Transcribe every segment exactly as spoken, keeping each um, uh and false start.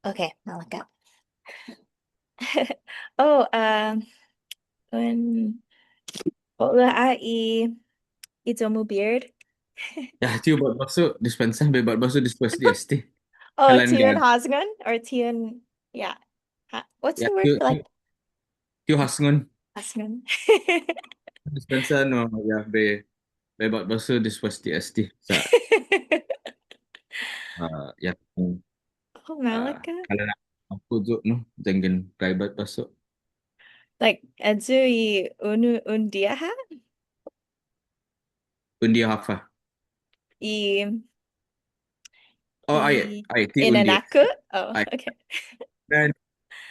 Okay, maolek ha'. Oh, um, un, oh, la, ah, i, i iyo-mu beard. Ya, ti hu batbåsu, dispensa, bai hu batbåsu despues di este. Oh, kalan ti un håsngon, or ti un, yeah. Ha-, what's the word for, like, ti hu, ti hu håsngon. Håsngon. Dispensa, no, ya, bai, bai hu batbåsu despues di este. Sa', ah, ya. Oh, maolek ha'. Ah, kalan ha' ayu yu', no, yanggen bai hu batbåsu. Like, ayu i unu, un diha ha'? Un diha håfa? I, oh, ai, i ai, ti un diha. Inanaku? Oh, ai, okay. Then,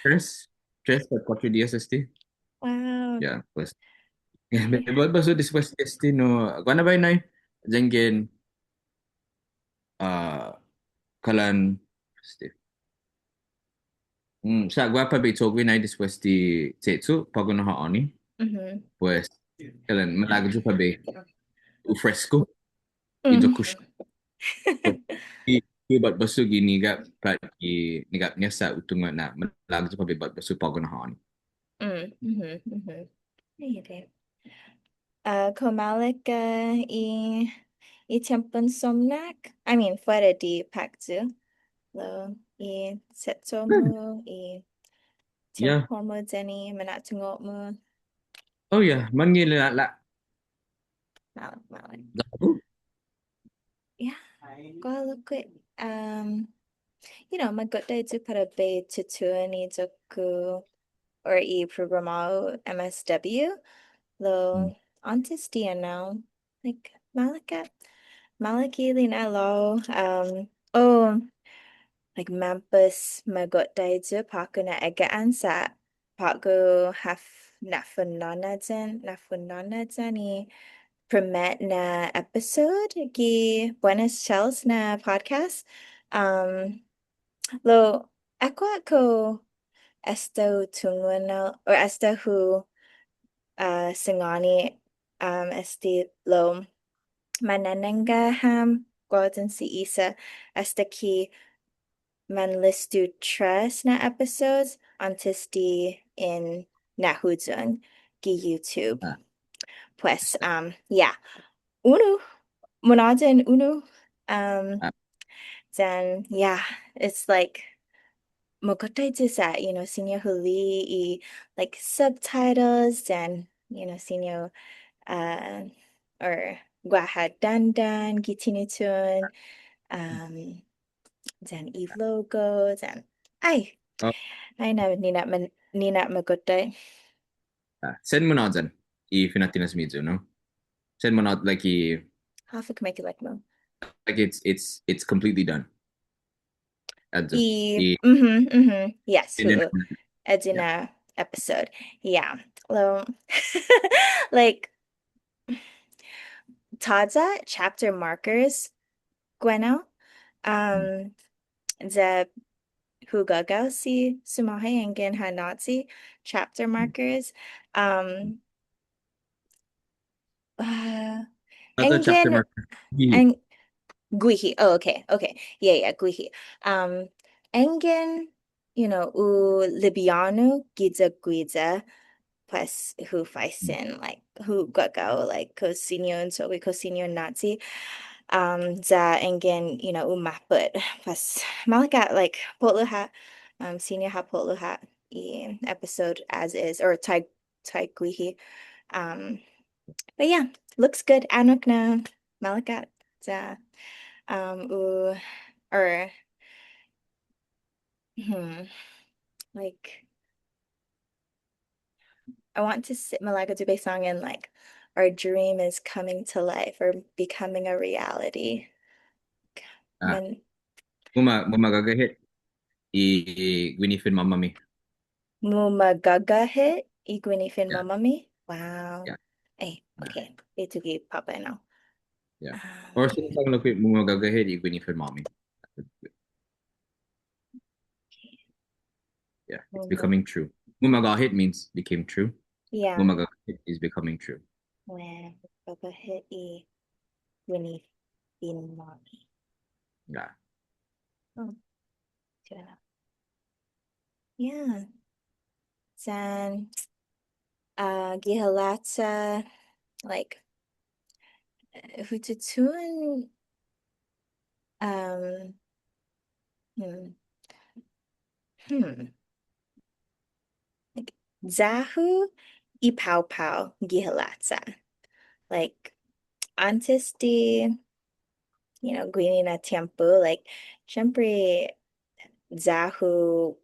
tres, tres pat kuåttro dias este. Wow. Ya, pues. Ya, bai hu batbåsu despues di este, no, guaha na biahi nai, yanggen, ah, kalan, este, mm, sa' guaha para bai cho'gue nai despues di che'cho', på'go na ha'åni. Mhm. Pues, kalan, malago' yu' para bai hu fresku. Mhm. I iyo-ku. I, i hu batbåsu gi nigap, pat gi nigap-ña sa' hu tungo' na malago' yu' para bai hu batbåsu på'go na ha'åni. Mm, mhm, mhm. Ai adai. Ah, kao maolek, ah, i, i tiempon somnak? I mean, fuera di påkyo. Lao, i che'cho'-mu, i tiempo-mu, yan i minatungo'-mu. Oh, yeah. Mangge' la, la. Maolek, maolek. Yeah. Guaha lokkue', um, you know, magåhet yu' para bai tutuhon i iyo-ku or i programa-hu M S W. Lao, åntes di enao, like, maolek ha', maolek i lina'la'-hu, um, oh, like, mampos magåhet yu' på'go na egga'an sa' på'go ha f-, na'funhåyan, na'funhåyan i primet na episode gi Buenas Chels na podcast. Um, lao, ekua' kao esta hu tungo' na, or esta hu, uh, sangåni, um, este lao, manenangga ham, guahu yan si Isa, esta ki manlistu tres na episodes åntes di in na'huyong gi YouTube. Ah. Pues, um, yeah. Unu, munhåyan unu, um, ah. Then, yeah, it's like, magåhet yu' sa', you know, siña hu li'e' i, like, subtitles, then, you know, siña, uh, or guaha dandan gi tinituhon, um, then i logo, then, ai. Oh. Ai, no, nina'ma-, nina'magåhet. Ah, sen munhåyan i fina'tinas-miyu, no? Sen munhåyan, like, i... Håfa kumeke'ilek-mu? Like, it's, it's, it's completely done. Ayu. I, i, mhm, mhm. Yes, ayu na, hu'u. Ayu na episode. Yeah. Well, like, tåya' chapter markers, guenao, um, ya hu gagao si Sumåhi yanggen ha nå'yi chapter markers. Um, uh, yanggen, guihi. Oh, okay, okay. Yeah, yeah, guihi. Um, yanggen, you know, hu libiånu giya guiya, pues, hu faisen, like, hu gagao, like, kao siña un cho'gue, kao siña un nå'yi. Um, ya yanggen, you know, hu mappot, pues, maolek ha', like, po'lo ha', um, siña ha po'lo ha' i episode as is, or tai-, taiguihi. Um, but yeah, looks good. Annok na maolek ha'. Ya, um, hu, or, hmm, like, I want to say, malago' yu' bai sångan, like, our dream is coming to life or becoming a reality. Ah. Muma-, mumagagahet i guinifen-måmi. Mumagagahet i guinifen-måmi? Yeah. Wow. Yeah. Eh, okay. Bai tuge' påpa' enao. Yeah. Um, or sen sa' lokkue', mumagagahet i guinifen-måmi. Yeah, it's becoming true. Mumagåhet means became true. Yeah. Mumagåhet is becoming true. Mumagåhet i guinifen-måmi. Yeah. Oh. Siña na. Yeah. Then, uh, gi halacha, like, uh, hu tutuhon, um, hmm. Hmm. Like, ya-hu i paopao gi halacha. Like, åntes di, you know, guini na tiempo, like, siempre ya-hu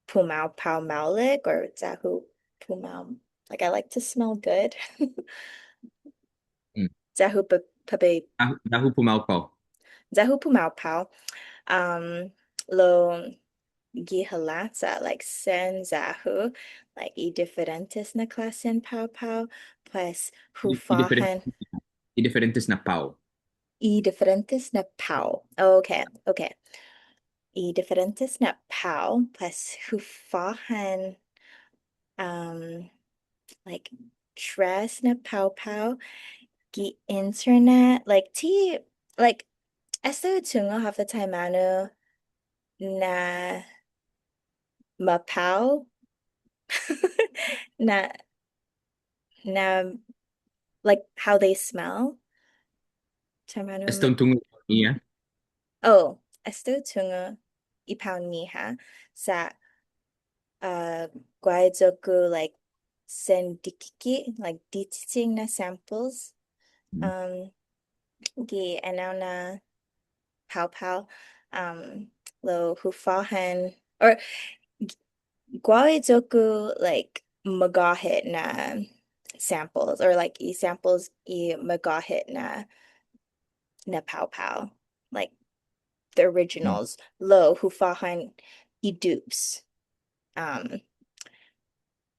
pumaopao maolek, or ya-hu pumao-, like, I like to smell good. Mm. Ya-hu pa-, pa-, pa-, ah, ya-hu pumaopao. Ya-hu pumaopao. Um, lao gi halacha, like, sen ya-hu, like, i diferentes na klåsen paopao, pues, hu fåhan. I diferen-, i diferentes na pao. I diferentes na pao. Okay, okay. I diferentes na pao, pues, hu fåhan, um, like, tres na paopao gi internet, like, ti, like, esta hu tungo' håfa taimanu na mapao, na, na, like, how they smell. Taimanu. Esta hu tungo', yeah. Oh, esta hu tungo' i pao-ñiha, sa', uh, guaha iyo-ku, like, sen dikike', like, dikike' na samples. Mm. Um, gi enao na paopao, um, lao hu fåhan, or g-, guaha iyo-ku, like, magåhet na samples, or, like, i samples i magåhet na, na paopao, like, the originals, lao hu fåhan i dupes. Um,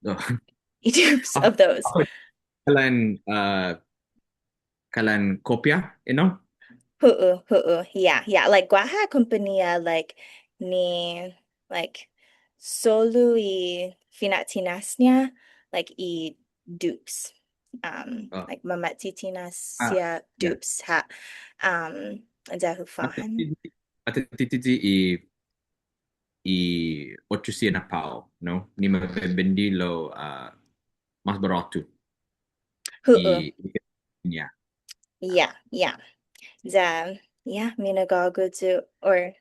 oh. I dupes of those. Oh, kalan, uh, kalan kopia, you know? Hu'u, hu'u. Yeah, yeah. Like, guaha kompañia, like, ni, like, solu i fina'tinas-ña, like, i dupes. Um, oh. Like, mama'titinas siha dupes ha'. Um, ya-hu fåhan. Atan tiyi, atan tiyi i i otro siha na pao, no? Ni mabebende lao, uh, mas baråtu. Hu'u. I, i, yeah. Yeah, yeah. Ya, yeah, minagågu yu', or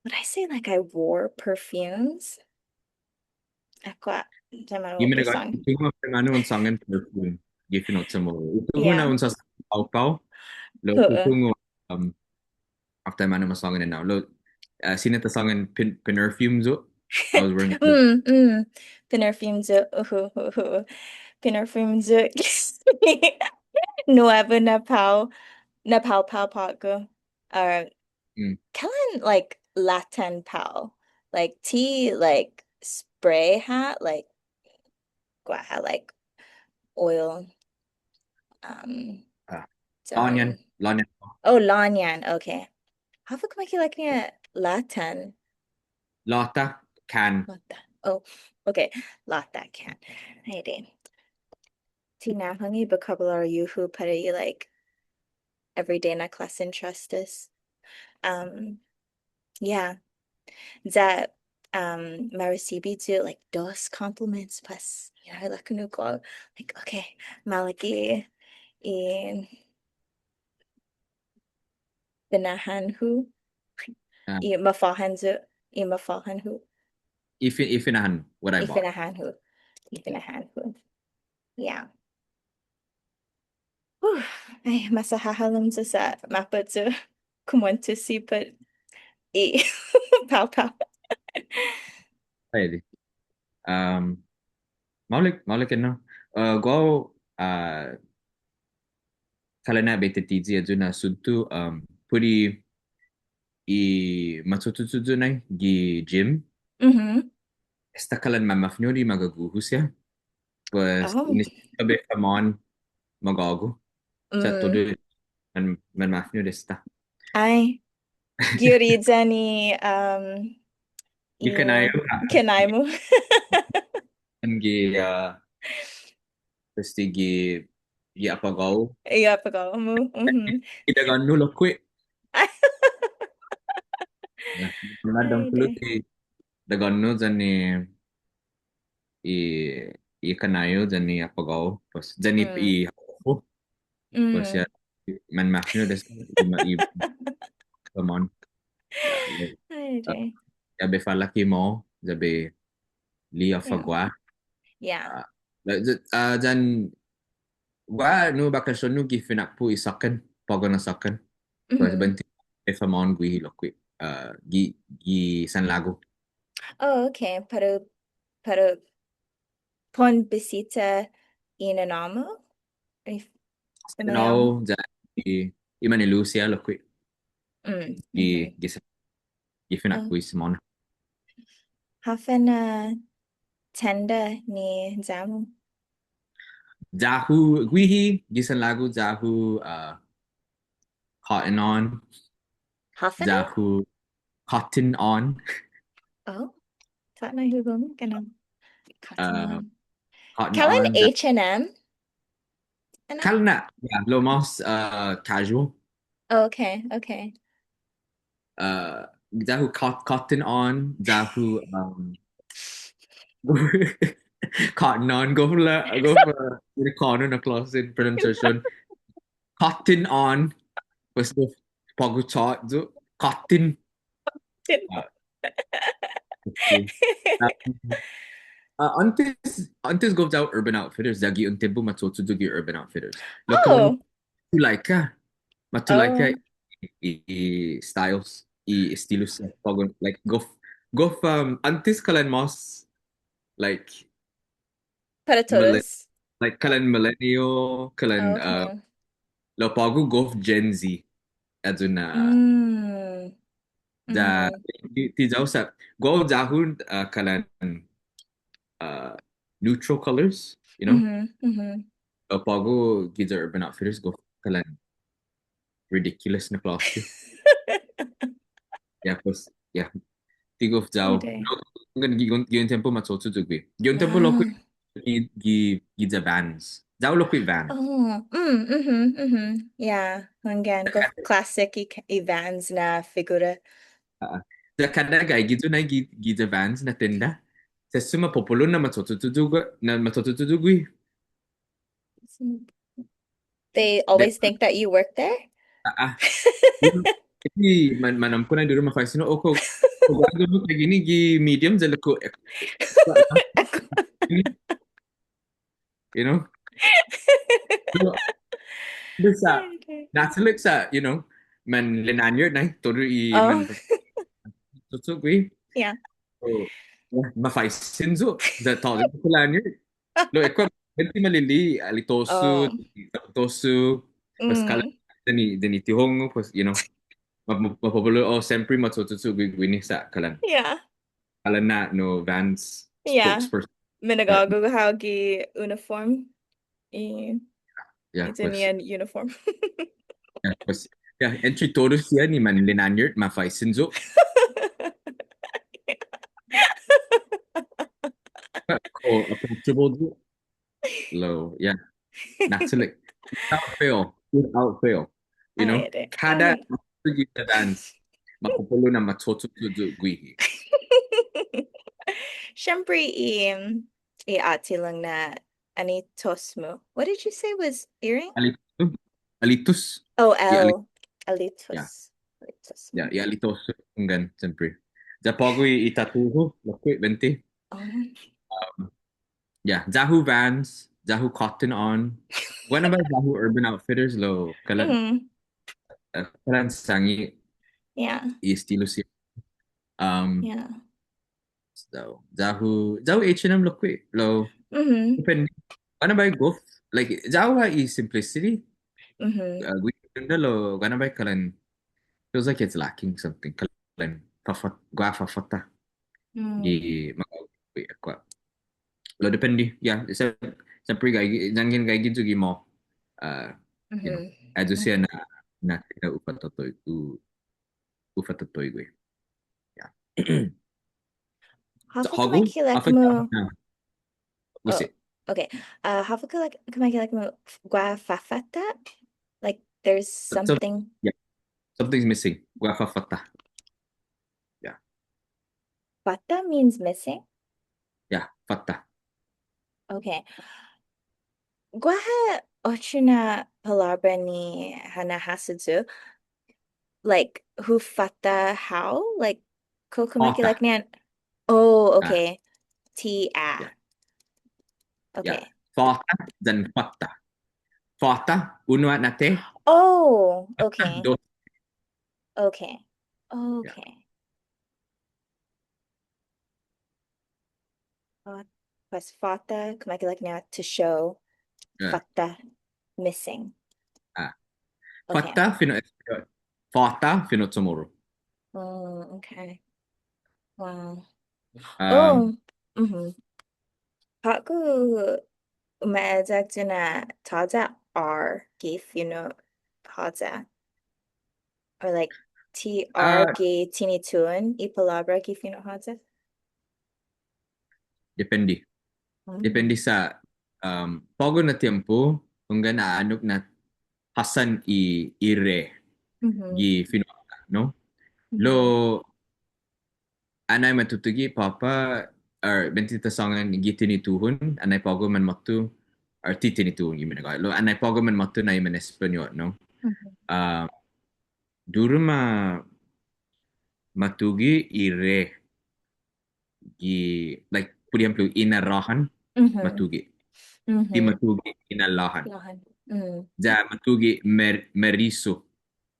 would I say, like, I wore perfumes? Akua, taimanu, gi minagågu, taimanu un sångan perfume gi fino' CHamoru. Hu tungo' na un sås-, paopao. Lao hu tungo', um, håfa taimanu ma sångan enao. Lao, uh, siña ta sångan pin-, pinerfume yu'. I was wearing Mm, mm. Pinerfume yu'. Uhu, uhu. Pinerfume yu'. Nuebu na pao, na paopao på'go. Uh, Mm. Kalan, like, låtan pao. Like, ti, like, spray ha', like, guaha, like, oil. Um, ah. So låñan, låñan. Oh, låñan, okay. Håfa kumeke'ilek-ña låtan? Låta, can. Låta. Oh, okay. Låta, can. Ai adai. Ti nahong i bokabulåriu-hu para i, like, everyday na klåsen trastes. Um, yeah. Ya, um, ma risibi yu', like, dos compliments, pues, you know, like, nu ko, like, okay, maolek i, i finahan-hu, ah, i mafåhan yu', i mafåhan-hu. I fi-, i finahan, what I bought. I finahan-hu. I finahan-hu. Yeah. Whew. Ai, mas hahålom yu' sa' mappot yu' kumuentusi put i paopao. Ai adai. Um, maolek, maolek enao. Uh, guåhu, uh, kalan na bai tatiyi ayu na asuntu, um, put i macho'cho'cho' yu' nai gi gym. Mhm. Esta kalan manmafñot i magågu-hu siha. Pues, oh, nisisita bai famåhan magågu. Sa' todu man, manmafñot esta. Ai. Gi uriyan i, um, gi kanai-mu. Kanai-mu. Gi, uh, Este gi, gi apagao. Gi apagao-mu. Mhm. Gi dagan-mu lokkue'. Nah, na dångkolo ti, lagu-hu yan i, i, i kanai-hu yan i apagå-hu, pues, yan i, i håfa-hu. Pues, ya, manmåfñot esta, i ma-, i fama'on. Ai, ah, adei. Ya bai falak i ma', ya bai li'e' håfa guaha. Ya. Ah, ya, ya, ah, yan, guaha nu bakasion-hu gi finakpo' i såkkan, på'go na såkkan. Pues, buente bai fama'on guihi lokkue', ah, gi, gi sanlagu. Oh, okay. Para, para para un bisita i nanå-mu? If, i nanå-mu, ya i, i mañe'lu siha lokkue'. Mm, gi, okay. Gi sa-, gi finakpo' i simåna. Håfa na tenda ni ya-mu? Ya-hu, guihi, gi sanlagu ya-hu, uh, Cotton On. Håfa na? Ya-hu Cotton On. Oh, tåtnai hu hungok ennao. Cotton On. Kalan H and M? Kalan na, yeah, lao mås, uh, casual. Oh, okay, okay. Uh, ya-hu cot-, Cotton On, ya-hu, um, Cotton On, gof la, gof la, Amerikånu na klåsen pronunciation. Cotton On. Pues, på'go cha-, yo, cotton. Cotton. Ah. Okay. Um, ah, åntes, åntes gof ya-hu Urban Outfitters, ya gi un tiempo macho'cho' yu' gi Urban Outfitters. Lao kalan matulaika. Matulaika i, i, i styles, i estilos, på'go, like, gof, gof, um, åntes kalan mås, like, para todos. Like, kalan millennial, kalan, uh, lao på'go gof Gen Z. Ayu na. Mm. Ya, ti, ti ya-hu sa', gof ya-hu, uh, kalan, uh, neutral colors, you know? Mm-hmm, mm-hmm. Lao på'go giya Urban Outfitters gof kalan ridiculous na klåse. Ya, pues, ya. Ti gof ya-hu. Hunggan, gi un, gi un tiempo macho'cho' yu' guihi. Gi un tiempo lokkue' gi, gi, giya Vans. Ya-hu lokkue' Vans. Oh, mm, mhm, mhm. Ya, hunggan, gof classic i, i Vans na figura. Ah, ya kada gaige yu' nai gi, giya Vans na tenda. Sesso mapopolo na macho'cho' yu' gu-, na macho'cho' yu' guihi. They always think that you work there? Ah, ah. Jadi, man, manåmko' na duru mafaisen, oh, kao, kao guaha yu' kalan guini gi Medium, ya ilek-hu, eh, you know? So, bisa, na'chalek sa', you know, manlinañot nai, todu i, man, tutu gui'. Yeah. So, yeah, mafaisen yu', ya todu i linañot. Lao, eh, kao, buente malili'e', alitosu, oh, alitosu, pues, mm, kalan, yan i, yan i tihong-hu, pues, you know, ma, ma, mapopolo, oh, siempre macho'cho' yu' guini sa' kalan. Yeah. Kalan na, no, Vans, yeah, spokesperson. Minagågu hao gi uniform. I, yeah, i, pues, yan i uniform. Yeah, pues, yeah, entre todu siha ni manlinañot, mafaisen yu'. Kao approachable yu'. Lao, yeah. Naturally. Without fail. Without fail. You know? Ai, adai. Kada, mm, gi Vans. Mapopolo na macho'cho' yu' guihi. Siempre i, i åtti' ilong-ña alitos-mu. What did you say was earring? Alitos. Alitos. Oh, yeah, L. Ali-, alitos. Yeah. Alitos. Yeah, yeah, alitos. Hunggan, siempre. Ya på'go i, i tattoo-hu, lokkue', buente. Oh. Um, yeah, ya-hu Vans, ya-hu Cotton On. Guaha na biahi ya-hu Urban Outfitters, lao kalan, mm-hmm, eh, kalan sangi. Yeah. I estilo siha. Um, yeah. So, ya-hu, ya-hu H and M lokkue', lao, mm-hmm, depende. Guaha na biahi gof, like, ya-hu ha' i simplicity. Mm-hmm. Uh, gui-, lao, guaha na biahi kalan, feels like it's lacking something. Kalan, fåfåt-, guaha fåfåtta. Mm. Gi, ma-, gui-, guaha. Lao depende, yeah, sa-, siempre gaige, yanggen gaige yu' gi ma-, uh, you know, mm-hmm, ayu siha na, na, na u fatotoy, u, u fatotoy gui'. Yeah. Håfa, hågu, kumeke'ilek-mu. Håfa, yeah. What's it? Oh, okay. Uh, håfa kumeke'ilek-mu guaha fåfåtta? Like, there's something. Yeah. Something's missing. Guaha fåfåtta. Yeah. Fatta means missing? Yeah, fatta. Okay. Guaha otro na palåbra ni ha na'hasso yu', like, hu fatta hao? Like, kao kumekeilek-ña? Oh, okay. Ti a. Yeah. Okay. Fatta yan fatta. Fatta, unu na T. Oh, okay. Dos. Okay. Yeah. Okay. Fa-, pues fatta, kumekeilek-ña to show. Yeah. Fatta, missing. Ah. Okay. Fatta fino' Españot. Fatta fino' Chamorro. Oh, okay. Wow. Um, oh, mm-hmm. På'go umeyak yu' na tåya' R gi fino' håya. Or like, ti R gi tinituhon i palåbra gi fino' håya? Depende. Depende sa', um, på'go na tiempo, hunggan annok na hassan i, i re gi fino' håya, no? Lao, annai matutuge' påpa', or buente ta sångan gi tinituhon, annai på'go manmåtto, or ti tinituhon gi minagåhet. Lao, annai på'go manmåtto na i man Españot, no? Um, duru ma, matuge' i re gi, like, por ehemplo, inalåhan, matuge'. Ti matuge' inalåhan. Låhan. Mm. Ya matuge' mer-, merisu.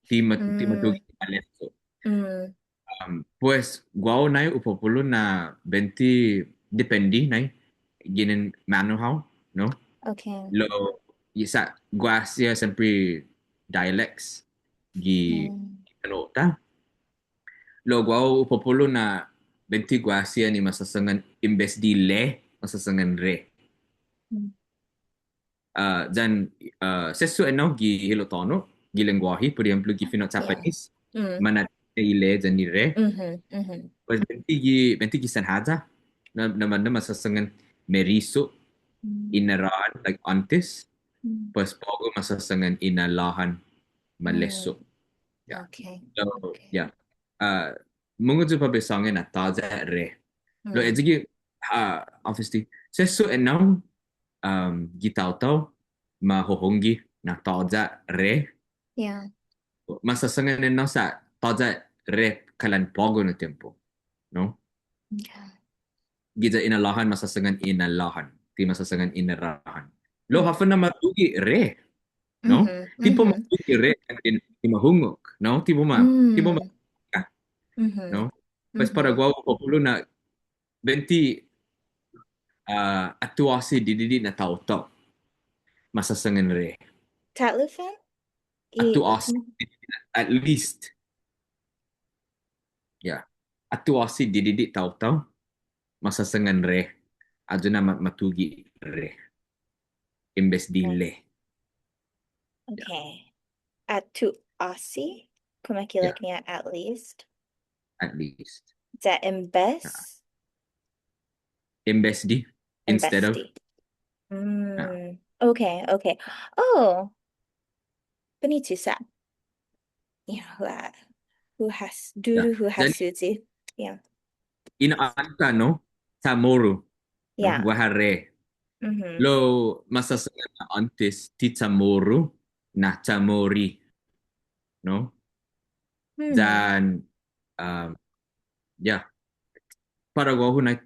Ti ma-, ti matuge' malesso. Mm. Um, pues, guåhu nai hu popolo na buente depende nai ginen månu hao, no? Okay. Lao, i sa' guaha siha siempre dialects gi, gi tano'-ta. Lao guåhu hu popolo na buente guaha siha ni masåsangan, en bes di le, masåsangan re. Mm. Ah, yan, ah, sesso ennao gi hilo' tåno', gi lengguåhi, por ehemplo, gi fino' Japanese, mana'tinas i le yan i re. Pues buente gi, buente gi sanhaya, na, na, na masåsangan merisu, inalåhan, like åntes, pues på'go masåsangan inalåhan, malesso. Yeah. Okay. So, okay. Yeah. Ah, mungnga yu' para bai sångan na tåya' re. Lao ayu gi, ah, obviously, sesso ennao, um, gi taotao, ma hohongge na tåya' re. Yeah. Masåsangan ennao sa' tåya' re kalan på'go na tiempo, no? Okay. Giya inalåhan masåsangan inalåhan. Ti masåsangan inalåhan. Lao håfa na matuge' re, no? Ti para u matuge' re, ti ma hungok, no? Ti para u ma, ti para u ma, no? Pues para guåhu hu popolo na buente, ah, åttuhåsi didide' na taotao masåsangan re. Ta'lo fan? Åttuhåsi, at least. Yeah. Åttuhåsi didide' taotao masåsangan re. Ayu na ma-, matuge' re. En bes di le. Yeah. Okay. Åttuhåsi? Kumekeilek-ña at least? At least. Ya en bes? En bes di. En bes di. Instead of. Mm. Yeah. Okay, okay. Oh. Bunitu sa'. Yeah, hu ha-, hu has-, duru hu hasso yu'. Yeah. In Åntes, no? Chamorro. Yeah. Guaha re. Lao masåsangan na åntes ti Chamorro na Chamorri, no? Hmm. Yan, um, yeah. Para guåhu na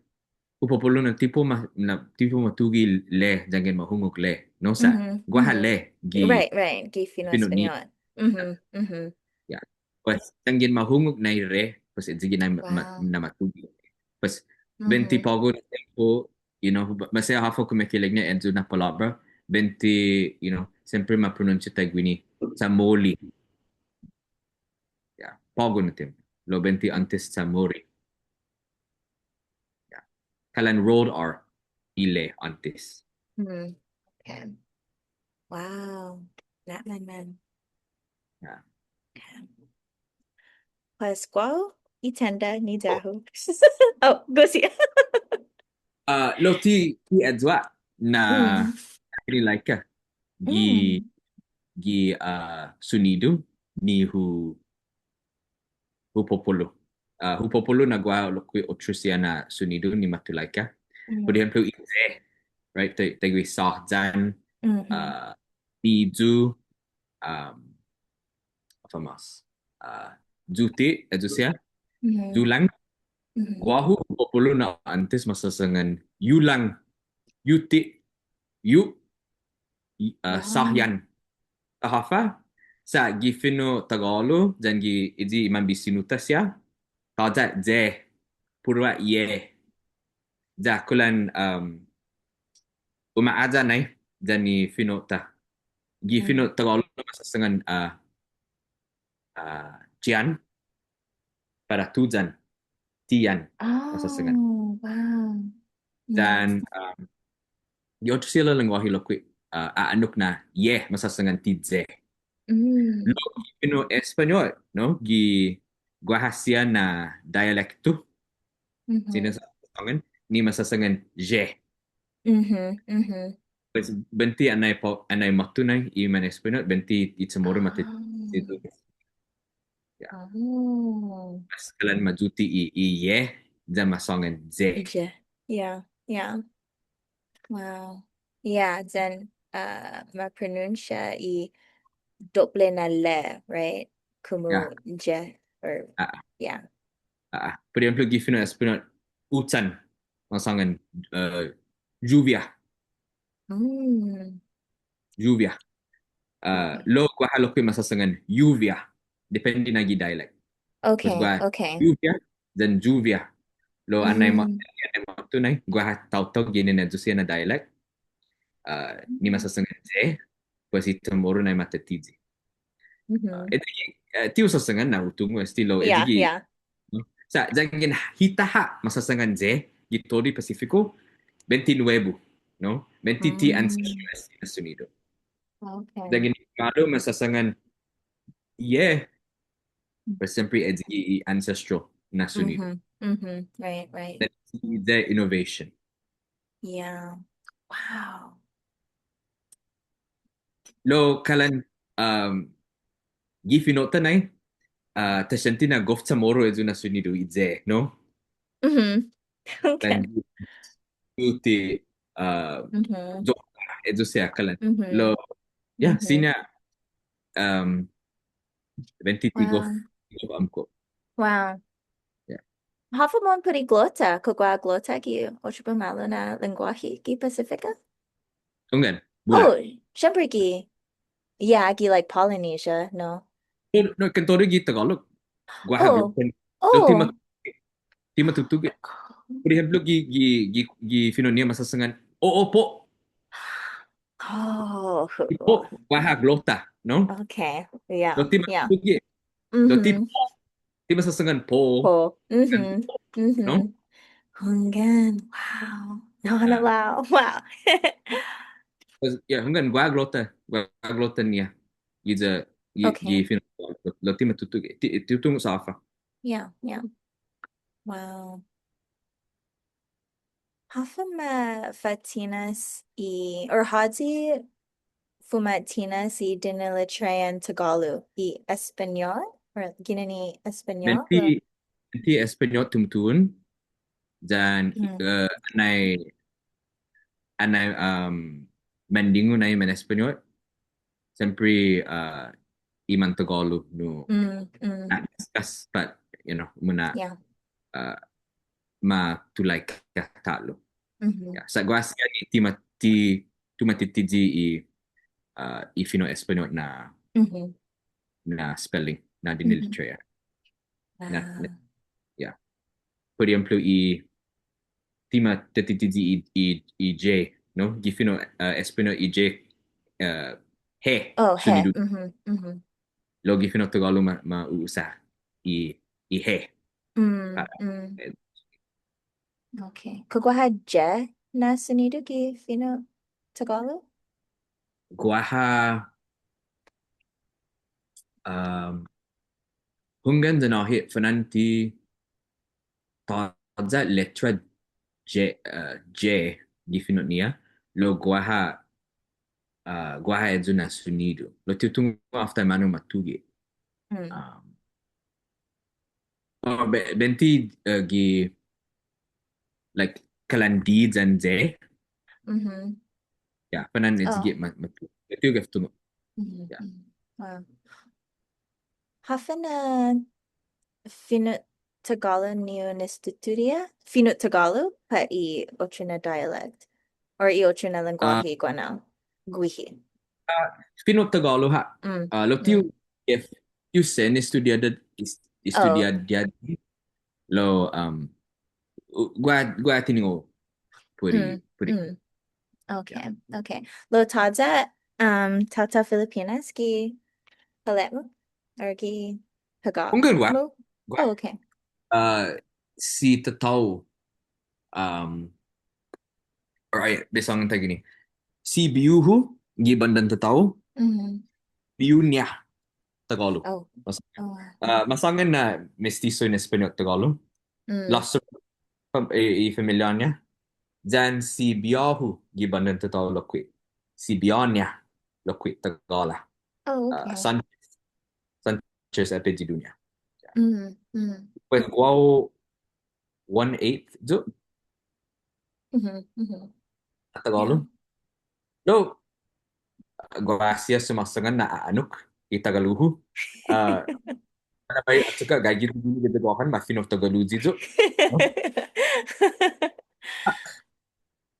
hu popolo na ti para u ma-, na ti para u matuge' le, yanggen ma hungok le, no sa'. Guaha le, gi. Right, right. Gi fino' Españot. Yeah. Pues, yanggen ma hungok na i re, pues, ayu gi na ma-, ma-, na matuge'. Pues, buente på'go na tiempo, you know, maseha håfa kumekeilek-ña ayu na palåbra, buente, you know, siempre ma pronunsia taiguini, Chamoli. Yeah, på'go na tiempo. Lao buente åntes Chamori. Yeah. Kalan rolled R i le åntes. Hmm. Okay. Wow. Na'manman. Yeah. Okay. Pues, guåhu i tenda ni ya-hu. Oh, go si. Ah, lao ti, ti ayu ha' na ni laika gi, gi, ah, sunidu ni hu, hu popolo. ah, hu popolo na guaha lokkue' otro siha na sonidu ni matulaika. Por ehemplo, i dze, right? Tai-, taiguihi sahyan, ah, biyu, um, håfa mås? Ah, yute', ayu siha, yulang. Guåhu hu popolo na åntes masåsangan yulang, yute', yu-, i-, ah, sahyan. Sa' håfa? Sa' gi fino' Tagalog, yan gi, i, i manbisinu-ta siha, tåya' dze, puru ha' ye. Ya kulan, um, umaya nai, yan i fino'-ta. Gi fino' Tagalog masåsangan, ah, ah, tiyan, para tuyan, tiyan, masåsangan. Oh, wow. Yan, um, gi otro siha na lengguåhi lokkue', ah, annok na ye, masåsangan ti dze. Lao gi fino' Españot, no? Gi guaha siha na dialekto. Siña sa' sångan, ni masåsangan ye. Pues, buente annai po-, annai måtto nai i man Españot, buente i Chamoru ma ti-, ti-, ti-, ya. Pues, kalan ma yute' i, i ye, ya masångan dze. Dze. Ya, ya. Wow. Ya, yan, uh, ma pronunsia i doble na le, right? Komu dze, or, ya. Ah, ah. Por ehemplo, gi fino' Españot, uchan, masångan, uh, lluvia. Lluvia. Uh, lao guaha lokkue' masåsangan lluvia. Depende na gi dialect. Okay, okay. Lluvia, yan lluvia. Lao annai ma-, annai måtto nai, guaha taotao ginen ayu siha na dialect. Uh, ni masåsangan dze, pues i Chamoru nai ma tattiyi. Uh, ayu gi, uh, ti hu såsangan na hu tungo' este lao ayu gi, no? Sa' yanggen hita ha' masåsangan dze, gi todu i Pasifiko, buente nuebu, no? Buente ti ancestral este na sonidu. Okay. Yanggen malo masåsangan ye, pues siempre ayu gi i ancestral na sonidu. Right, right. Buente dze innovation. Yeah. Wow. Lao kalan, um, gi fino'-ta nai, uh, ta siente na gof Chamoru ayu na sonidu i dze, no? Okay. Yan gi, gi ti, uh, yo, ayu siha kalan. Lao, ya, siña, um, buente ti gof, ti gof åmko'. Wow. Yeah. Håfa mohon put i glota, kao guaha glota gi otro bumalo na lengguåhi gi Pasifika? Hunggan, bula. Oh, siempre gi, yeah, gi, like, Polynesia, no? No, no, kalan todu gi Tagalog. Guaha glota. Lao ti ma-, ti matutuge'. Por ehemplo, gi, gi, gi, gi fino'-ña masåsangan, oh, oh, po. Oh, ti po, guaha glota, no? Okay, yeah, yeah. Lao ti matutuge'. Lao ti po, ti masåsangan po. Po. No? Hunggan, wow. No, no, wow, wow. Pues, yeah, hunggan, guaha glota, guaha glota-ña. Giya, gi, gi fino', lao ti matutuge'. Ti, ti hu tungo' sa' håfa. Yeah, yeah. Wow. Håfa ma fa'tinas i, or håyi fuma'tinas i dinilitrean Tagalog, i Españot, or ginen i Españot, buente, buente Españot tumutuhon, yan, eh, annai, annai, um, mandingu nai man Españot, siempre, uh, i man Tagalog nu, mm, mm, na'diskas, but, you know, muna', yeah, uh, ma tulaika ta'lo. Mm-hmm. Yeah. Sa' guaha siha ni ti ma-, ti, ti ma tattiyi i, uh, i fino' Españot na, mm-hmm, na spelling, na, mm-hmm, dinilitreha. Na, na, wow, yeah. Por ehemplo, i, ti ma tattiyi i, i, i J, no? Gi fino', uh, Españot i J, uh, he. Oh, he. Sonidu. Mm-hmm, mm-hmm. Lao gi fino' Tagalog ma, ma u'usa i, i he. Mm, ah, mm. Eh. Okay. Kao guaha J na sonidu gi fino' Tagalog? Guaha, um, hunggan yan åhe' fana'an ti tåya' letra J, uh, J gi fino'-ña, lao guaha, uh, guaha ayu na sonidu. Lao ti hu tungo' håfa taimanu ma tuge'. Mm. Um, be-, buente, uh, gi, like, kalan D yan E. Mhm. Yeah, fana'an, it's Oh. gi ma-, ma-, matiyu gof tungo'. Mhm, Yeah. mhm. Wow. Håfa na fino' Tagalog ni un estudia? Fino' Tagalog pat i otro na dialect? Or i otro na Ah. lengguåhi guenao? Guihi. Ah, fino' Tagalog ha'. Mm, Ah, lao ti hu, mm. if ti hu sen estudiåda, es-, Oh. estudiåda, lao, um, u-, guaha, guaha tiningo' put i, Mm, put i. mm. Okay, Yeah. okay. Lao tåya', um, taotao Filipinas gi påle'-mu? Or gi Tagalog. Hunggan, guaha. Mo? Guaha. Oh, okay. Uh, si tatå-hu, um, all right, bai sångan taiguini. Si bihu-hu, gi bandan tatå-hu, Mhm. bihu-ña Tagalog. Oh. Mas-, Oh, wow. uh, masångan na mestiso in Españot Tagalog. Mm. Lao si, um, i, i familia-ña. Yan si bihå-hu, gi bandan tatå-hu lokkue'. Si bihå-ña lokkue' Tagalog. Oh, Uh, okay. Sanchez. Sanchez apelyidu-ña. Mm, mm. Pues guåhu one eighth yu'. Mhm, mhm. Tagalog. Yeah. Lao, gracias sumåsangan na a'annok i Tagalog-hu. Ah, na bai achokka' gaige yu' guini gi Guåhan, ma fino' Tagalog yu'.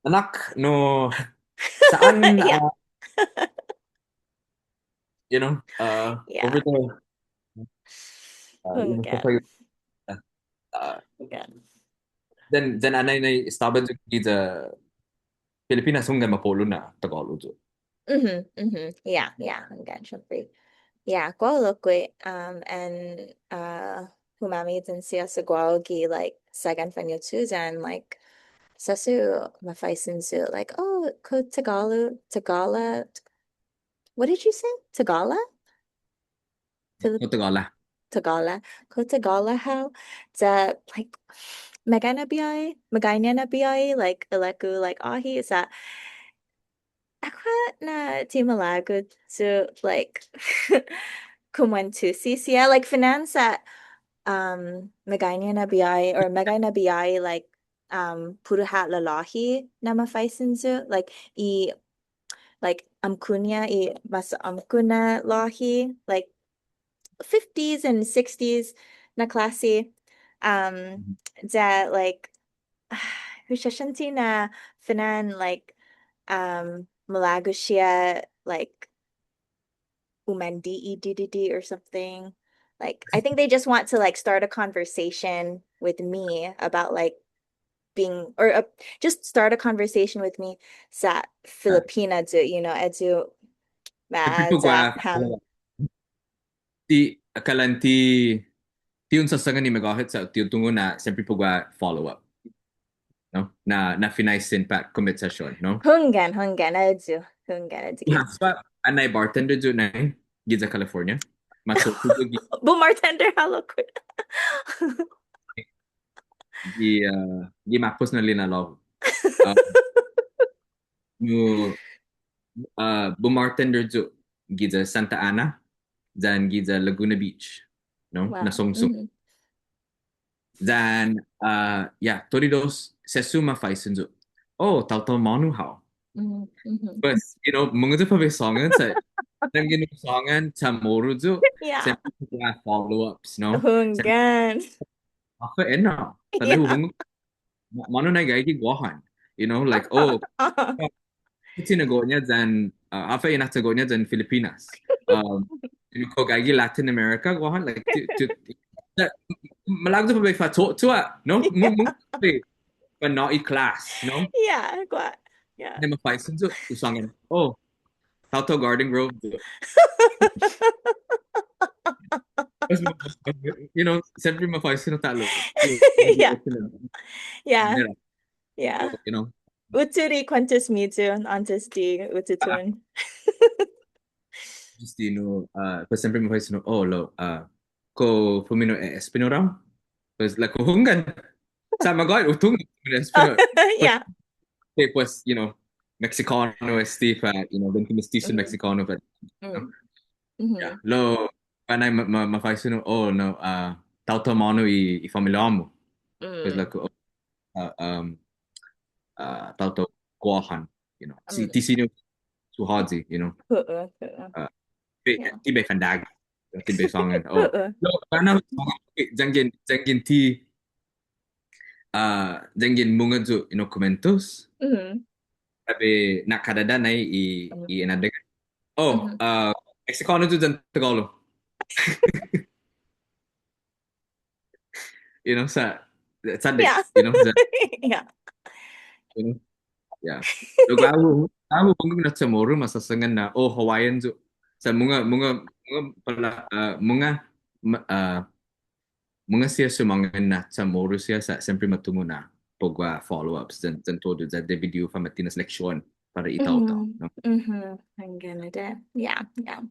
Anak, no, saan, Yeah. ah, you know, uh, Yeah. over there. Uh, you know, Hunggan. stuff like that. Uh, Hunggan. Then, then anai na estaba yu' gi Filipinas, hunggan, mapo'lo na Tagalog yu'. Mhm, mhm. Yeah, yeah, hunggan, siempre. Yeah, guåhu lokkue', um, and, uh, humami yan siha sa' guåhu gi, like, sagan fañochuyan, like, sesso mafaisen yu', like, oh, kao Tagalog, Tagalog, what did you say? Tagalog? Kao Tagalog. Tagalog. Kao Tagalog hao. Sa', like, meggaiña na biahi, meggaiña na biahi, like, ilek-hu, like, åhe', sa', guaha na ti malago' yu', like, kumuentusi siha, like, fana'an sa', um, meggaiña na biahi, or meggaiña na biahi, like, um, puru ha' lalåhi na mafaisen yu', like, i like, åmko'-ña i mas åmko' na låhi, like, fifties and sixties na klåsi. Um, Mhm. Ya, like, hu sesiente na fana'an, like, um, malago' siha, like, umandi'i didide' or something. Like, I think they just want to, like, start a conversation with me about, like, being, or, uh, just start a conversation with me sa' Filipina yu', you know, ayu ma-, people guaha ham. Ti, kalan ti, ti un sasangan ni magåhet sa' ti hu tungo' na siempre para guaha follow up. No? Na, na finaisen pat kombetsasion, no? Hunggan, hunggan, ayu, hunggan, ayu. Mas pa, anai bartender yu' nai, giya California. Mas so, yu' gi- Bu bartender hao lokkue'. Gi, uh, gi ma'pos na lina'la'-hu. Uh, no, uh, bu bartender yu' giya Santa Ana, yan giya Laguna Beach, no? Wow. Na songsong. Mhm. Yan, uh, yeah, todu i dos, sesso mafaisen yu'. Oh, taotao månu hao. Mm, mhm. Pues, you know, mungnga yu' para bai sångan, sa', yanggen hu sångan CHamoru yu', Yeah. siempre hu follow-ups, no? Hunggan. Håfa ennao. Sa' Yeah. hu hungok, ma-, månu nai gaige Guåhan. You know, like, oh, Tinago'-ña yan, uh, håfa i inatago'-ña yan Filipinas. Um, you know, kao gaige Latin America, Guåhan, like, ti-, ti-, that, malago' yu' para bai fatoto, no? Mu-, mu-, but not i class, no? Yeah, guaha. Yeah. Then mafaisen yu', hu sångan, oh, taotao Garden Grove. You know, siempre mafaisen yu' ta'lo. Yeah. Yeah. Mira. Yeah. You know. Hu tutuhon i kuentos-miyu åntes di hu tutuhon. Just, you know, uh, pues siempre mafaisen yu', oh, lao, uh, kao fumino' e-, Españot hao? Pues, like, kao hunggan. Sa' magåhet, hu tungo' fumino' Españot. Yeah. Pues, pues, you know, Mexicano este pat, you know, buente mestiso Mm. Mexicano pat, you know. Mm. Mhm. Yeah. Lao, anai ma-, ma-, mafaisen yu', oh, no, uh, taotao månu i, i familia-mu. Pues, mm, lokkue', oh, uh, um, uh, taotao Guåhan, you know. Si, oh, ti siña un suhåyi, you know. Hu'u, hu'u. Uh, ti bai, yeah, ti bai fandagi. Ti bai sångan. Oh. Hu'u. No, kana, yanggen, yanggen ti, uh, yanggen mungnga yu', you know, kumuentos. Mm-hmm. Sabe, na'kadada' nai i, mm-hmm, i inadingan. Oh, mm-hmm, uh, Mexicano yu' yan Tagalog. You know, sa', sa' de, yeah, you know, sa', yeah, you know, yeah. Lao guåhu, guåhu hungok na Chamoru, masasangan na, oh, Hawaiian yu'. Sa' mungnga, mungnga, mungnga pala, uh, mungnga, ma-, uh, mungnga siha sumångan na Chamoru siha sa' siempre ma tungo' na på'go follow-ups yan, yan todu, ya debi di u fama'tinas leksion para i taotao, no? Mhm. Hunggan, adai. Yeah, yeah.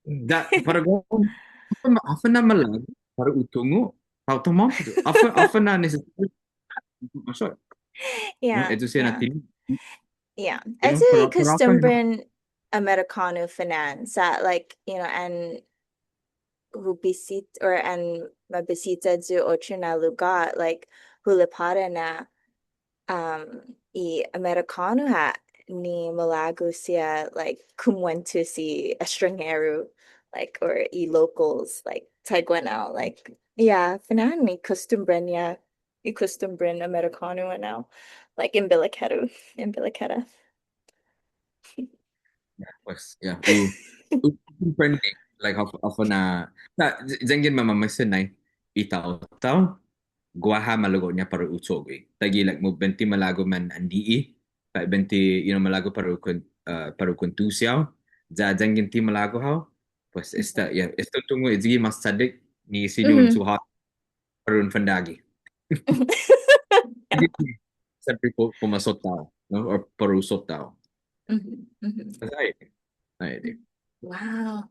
Ya, para guåhu, håfa na, håfa na malago' para u tungo' taotao månu. Håfa, håfa na necessary. Yeah, no, ayu siha na, yeah, tiningo'. Yeah. You know, ayu i, para, para håfa na kostumbren Amerikånu fine'na, sa', like, you know, and hu bisit-, or an mabisita yu' otro na lugåt, like, hu lipåra na, um, i Amerikånu ha' ni malago' siha, like, kumuentos i estranheru, like, or i locals, like, taiguenao, like, yeah, fine'na i kostumbren-ña, i kostumbren Amerikånu enao, like, embilikådu, embilikåda. Yeah, pues, yeah. U, u, u komprende, like, håfa, håfa na, na, y-, yanggen ma-, mamaisen nai i taotao, guaha malago'-ña para u cho'gue. Taiguihi, like, mo buente malago' man andi'i, pa' buente, you know, malago' para u kuen-, uh, para u kuentusi hao, ya yanggen ti malago' hao, pues, esta, yeah, esta un tungo' ayu i mas chaddek, ni siña un suhåyi para un fandagi. Siempre para u masotta hao, no? Or para u sotta hao. Mhm, mhm. Pues ai, ai, di. Wow.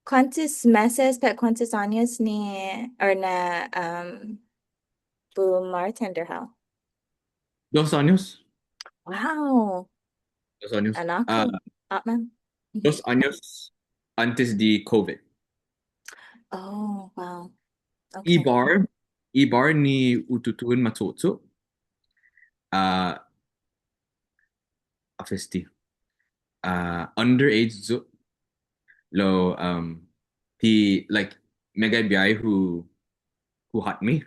Kuåntos meses, pat kuåntos åños ni, or na, um, bumartender hao? Dos åños. Wow. Dos åños. Anåkko'. Ah, åpmam. Mhm. Dos åños åntes di COVID. Oh, wow. I, okay, bar, i bar ni hu tutuhon macho'cho'. Ah, håfa esti. Ah, underage yu'. Lao, um, ti, like, meggai biahi hu, hu hot me.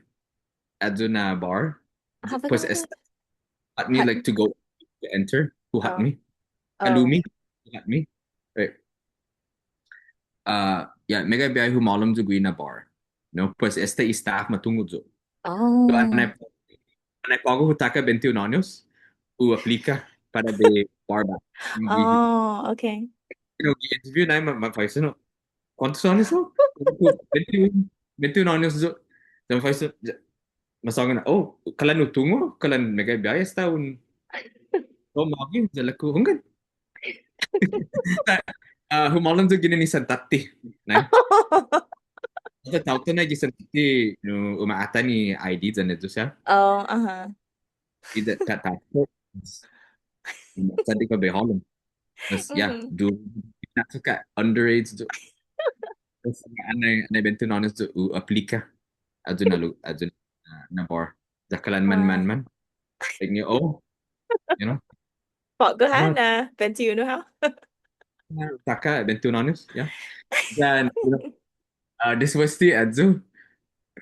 Ayu na bar. Håfa, pues, håfa? Esta, hot me, hot, like, to go, to enter. Hu hot, oh, me. Oh. Kalu me. Hu hot me. Right. Ah, yeah, meggai biahi humålom yu' guihi na bar. No, pues esta i staff ma tungo' yu'. Oh. So, annai, annai på'go hu taka' bente un åños, hu aplika para bai bar back. Oh, okay. You know, gi interview nai ma, ma faisen, no? Kuåntos åños hao? Bente un, bente un åños yu'. Ya ma faisen, ya, ma sångan, oh, kalan hu tungo', kalan meggai biahi esta un, oh, magi, ya ilek-hu, hunggan. Ah, humålom yu' ginen i Santa Fe, no? Sa' taotao nai gi Santa Fe, no, uma'atan i I D yan ayu siha. Oh, aha. I da, ta, ta, ta. Sa' di ka bai hålom. Pues, yeah, mhm, du, na suka underage yu'. Pues, annai, annai bente un åños yu', hu aplika. Ayu na lu-, ayu na, na bar. Ya kalan man, wow, man, man. Like, you know, you know? På'go ha', ah, na bente unu hao? Na, taka' bente un åños, yeah. Yan, you know, ah, despues di ayu,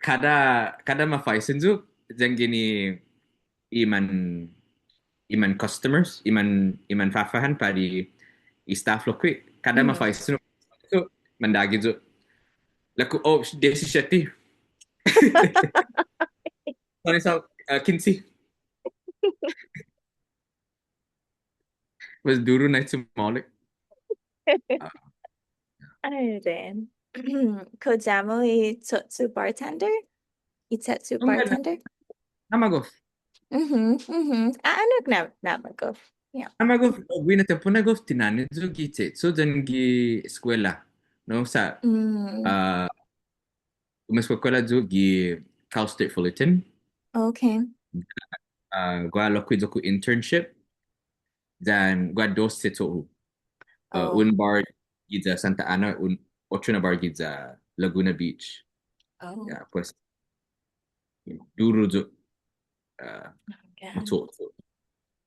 kada, kada ma faisen yu', yanggen i, i man, i man customers, i man, i man fafåhan pat i staff lokkue', kada ma faisen yu', mandagi yu'. Ilek-hu, oh, diesisiete. Sångan sa', ah, kinse. Pues duru nai chumålek. Ah. Ai adai. Kao ya-mu i che'cho' bartender? I che'cho' bartender? Na'magof. Mhm, mhm. Ah, annok na, na'magof. Yeah. Na'magof, guihi na tiempo na gof tinane' yu' gi che'cho' yan gi eskuela. No, sa', mm, ah, umeskuela yu' gi Cal State Fullerton. Okay. Ah, guaha lokkue' iyo-ku internship. Yan guaha dos che'cho'-hu. Ah, oh, un bar giya Santa Ana, un otro na bar giya Laguna Beach. Oh. Yeah, pues, you know, duru yu', uh, okay, macho'cho'.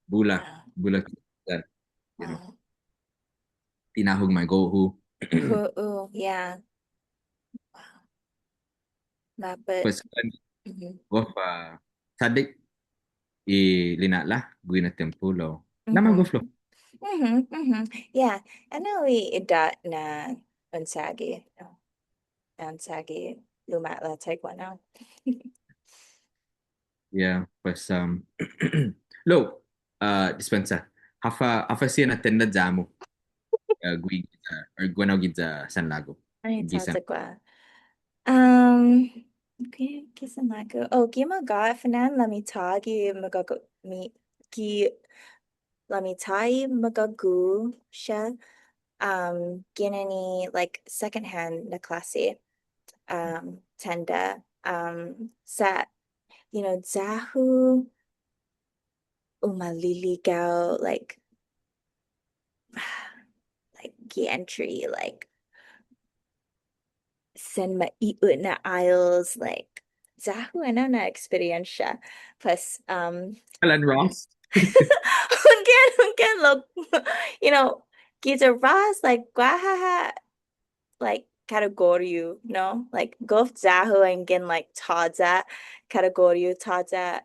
Bula, yeah, bula, you know, oh, pinahong maigo'-hu. Hu, oh, yeah. Wow. Mappot. Pues, mhm, gof, uh, chaddek i lina'la' guihi na tiempo lao. Mhm. Na'magof lao. Mhm, mhm. Yeah. Ennao i idåt na un chagi, no? Un chagi luma'la' taiguenao. Yeah, pues, um, lao, uh, dispensa. Håfa, håfa siha na tenda ya-mu. Uh, gui-, uh, or guenao giya San Lago. Ai, gi San- tåya' guaha. Um, okay, gi San Lago. Oh, gi magåhet fan, let me tåya' gi magågu-, mi, gi, let me tåya' i magågu siha, um, ginen i, like, secondhand na klåse, um, tenda, um, sa', you know, ya-hu umaliligao, like, like, gi entre, like, sen ma'i'ot na aisles, like, ya-hu ennao na experience. Pues, um, Alan Ross. Hunggan, hunggan lao, you know, giya Ross, like, guaha, like, kategoriu, no? Like, gof ya-hu anggen, like, tåya' kategoriu, tåya'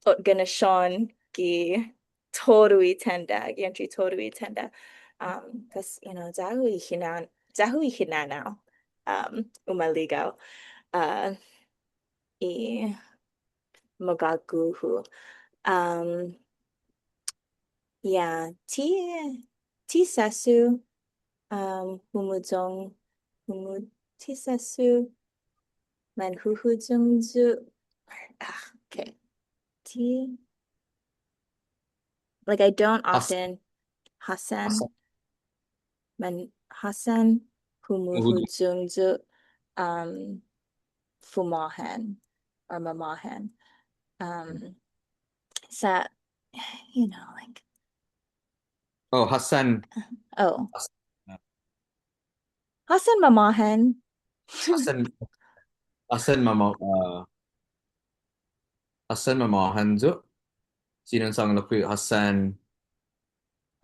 organisasion gi todu i tenda, gi entre todu i tenda. Um, 'cause, you know, ya-hu i hinang-, ya-hu i hinanao, um, umaligao, uh, i magågu-hu. Um, yeah, ti, ti sesso, um, humuyong, humu-, ti sesso, manhuhuyong yu', ah, okay. Ti, like, I don't often, håssan, håssan. Man, håssan humuhuyong yu', um, fumåhan or mamåhan. Um, sa', you know, like, oh, håssan. Oh. Håssan. Håssan mamåhan. Håssan, håssan mama-, uh, håssan mamåhan yu'. Siña un sångan lokkue', håssan,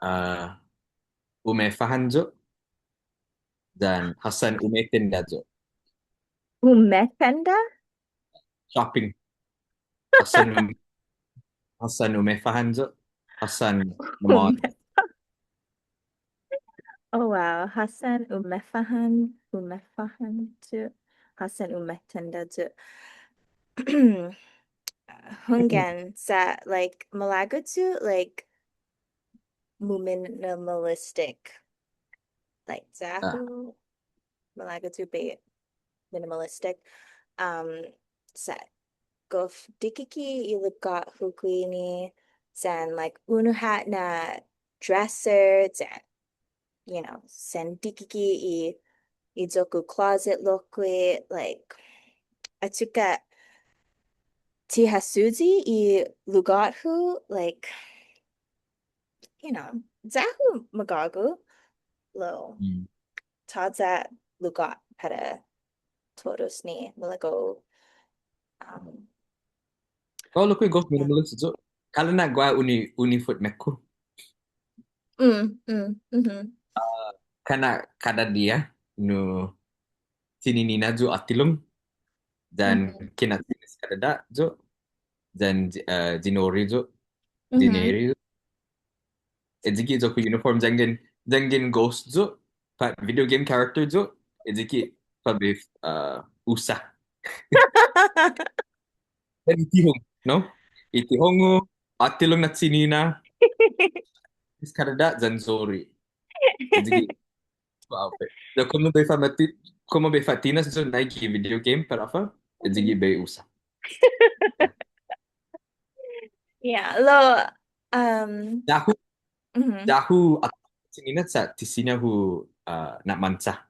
uh, umefåhan yu'. Yan håssan umetenda yu'. Umetenda? Shopping. Håssan, håssan umefåhan yu'. Håssan mamåhan. Umefa-, oh, wow. Håssan umefåhan, umefåhan yu'. Håssan umetenda yu'. Hunggan, sa', like, malago' yu', like, muminimalistic. Like, ah, ya-hu malago' yu' bai minimalistic. Um, sa' gof dikike' i lugåt-hu guini, yan, like, unu ha' na dresser, yan, you know, sen dikike' i, i iyo-ku closet lokkue', like, achokka' ti ha suyi i lugåt-hu, like, you know, ya-hu magågu, lao, mm, tåya' lugåt para todos ni malago'. Um, oh, lokkue' gof minimalist yu'. Kalan na guaha uni-, uniforme-ku. Mm, mm, mhm. Uh, kana' kada diha, nu, tininina' yu' åttilong. Yan, mhm, kinatsinas kadada' yu'. Yan, uh, yinori yu'. Mhm. Yinori yu'. Ayugue' iyo-ku uniform, yanggen, yanggen ghost yu', pat video game character yu', ayugue' pat bai, uh, usa. Yan i tihong, no? I tihong-hu, åttilong na tininina'. Is kadada' yan yori. Ayugue'. Wow. Lao, komu bai fama'ti-, komu bai fa'tinas yu' nai gi video game, pat håfa, ayugue' bai usa. Yeah, lao, um, ya-hu, mhm, ya-hu, at-, tininina' sa' ti siña hu, uh, na'mancha.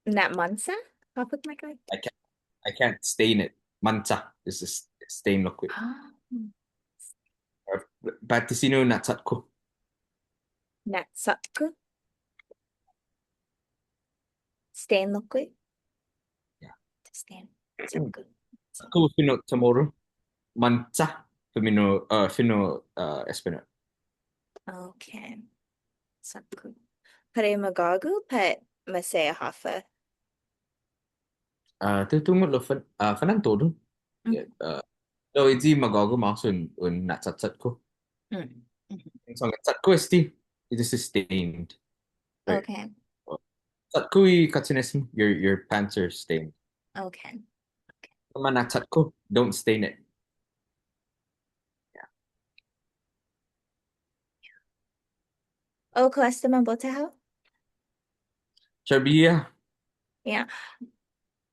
Na'mancha? Håfa maolek? I can't, I can't stain it. Mancha is a s-, stain lokkue'. Ah. Or, pat ti siña hu na'chatko. Na'chatko? Stain lokkue'? Stan. Sakku. Sakku fino' CHamoru. Mancha fino', uh, fino', uh, Españot. Okay. Sakku. Para i magågu, pat maseha håfa? Uh, ti hu tungo' lao fan-, uh, fana'an todu. Mm. Yeah, uh, lao eyi magågu mås un, un na'chatchatku. Mm. Mm-hmm. Sa' chatku este, it is stained. Right. Okay. Chatku i kåchanes-mu, your, your pants are stained. Okay. Okay. Mana'chatku, don't stain it. Yeah. Oh, kao esta manbota hao? Trabiha. Yeah.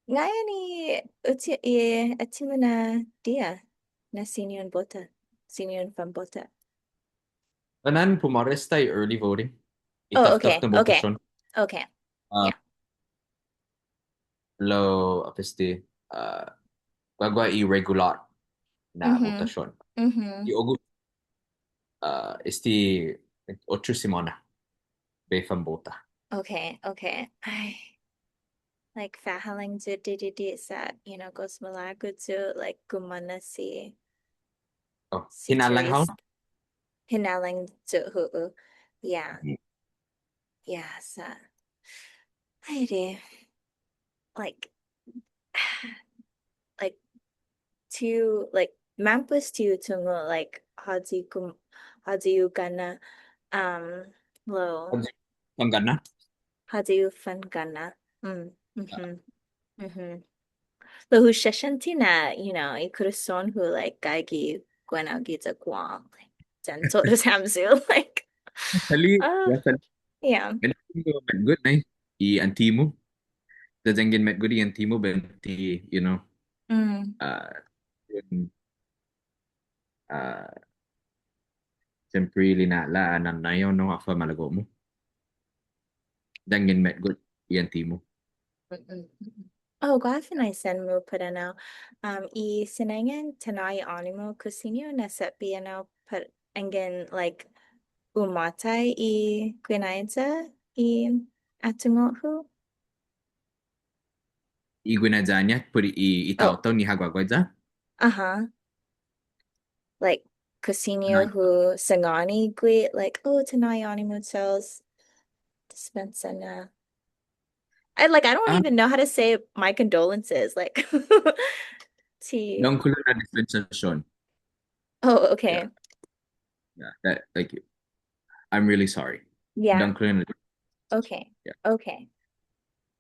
Ngai'an i uti-, i uttimo na diha na siña un bota, siña un fanbota. Fana'an pumåra esta i early voting. I taftaf na botasion. Oh, okay, okay. Okay. Ah, yeah. Lao, håfa este, ah, guaguaha i regular na botasion. Mm-hmm. I August, ah, este otro simåna bai fanbota. Okay, okay. Ai. Like, fa'hålang yu' didide' sa', you know, gof malago' yu', like, gumaha si, oh, si hinalangha? Teresa. Hinalangha yu', hu'u. Yeah. Mm. Yeah, sa'. Ai adei. Like, like, ti hu, like, mampos ti hu tungo', like, håyi kum-, håyi hu gana, um, lao. Håyi hu fangana? Håyi hu fangana. Mm, mm-hmm. Mm-hmm. Lao hu sesiente na, you know, i korason-hu, like, gaige guenao giya Guam, like, yan todu hamyo, like, actually, uh, yeah, actually, yeah. Actually, metgot nai i ånte-mu. Yanggen metgot i ånte-mu buente, you know. Mm. Uh, yun, uh, siempre lina'la' na, na, you know, håfa malago'-mu. Yanggen metgot i ånte-mu. Mm-mm. Oh, guaha finaisen-mu put ennao. Um, i sinangan Tano' i Ånimu, kao siña un na'setbe ennao put yanggen, like, umåtai i guinaiya i atungo'-hu? I guinaiya-ña put i, i taotao ni ha guaguaiya? Aha. Like, kao siña hu sangåni gui', like, oh, Tano' i Ånimu, Charles, dispensa na. I, like, I don't even know how to say my condolences, like, ti. Dångkolo na dispensasion. Oh, okay. Yeah. Yeah, that, like, I'm really sorry. Yeah. Dångkolo na. Okay. Yeah. Okay.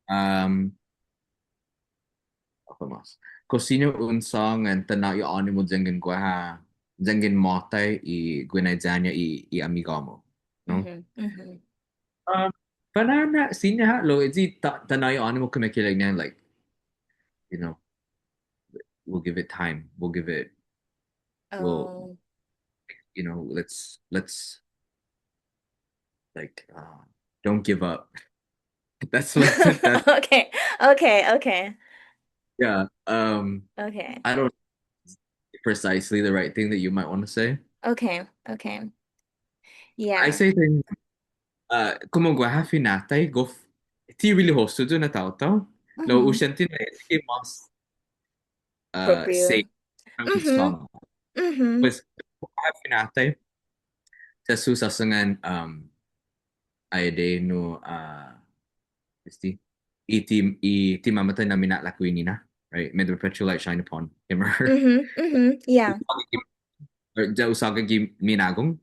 Um, håfa mås? Kao siña un sångan Tano' i Ånimu yanggen guaha, yanggen måtai i guinaiya-ña i, i amigå-mu, no? Mm-hmm, mm-hmm. Um, fana'an siña ha', lao eyi Ta-, Tano' i Ånimu kumekeilek-ña, like, you know, we'll give it time. We'll give it, we'll, oh, you know, let's, let's, like, uh, don't give up. That's what, that's okay, okay, okay. Yeah, um, okay. I don't precisely the right thing that you might wanna say. Okay, okay. Yeah. I say things, uh, komu guaha finatai, gof, ti really hu suyu na taotao. Lao, mm-hmm, hu siente na este mås, uh, proprio. Say, mm-hmm, song. Mm-hmm. Pues, guaha finatai, sa' hu såsangan, um, ai adai nu, uh, este, i ti-, i ti mamatai na mina'lak guini na, right? May the perpetual light shine upon him or her. Mm-hmm, mm-hmm, yeah. Or ya hu såga gi minagong.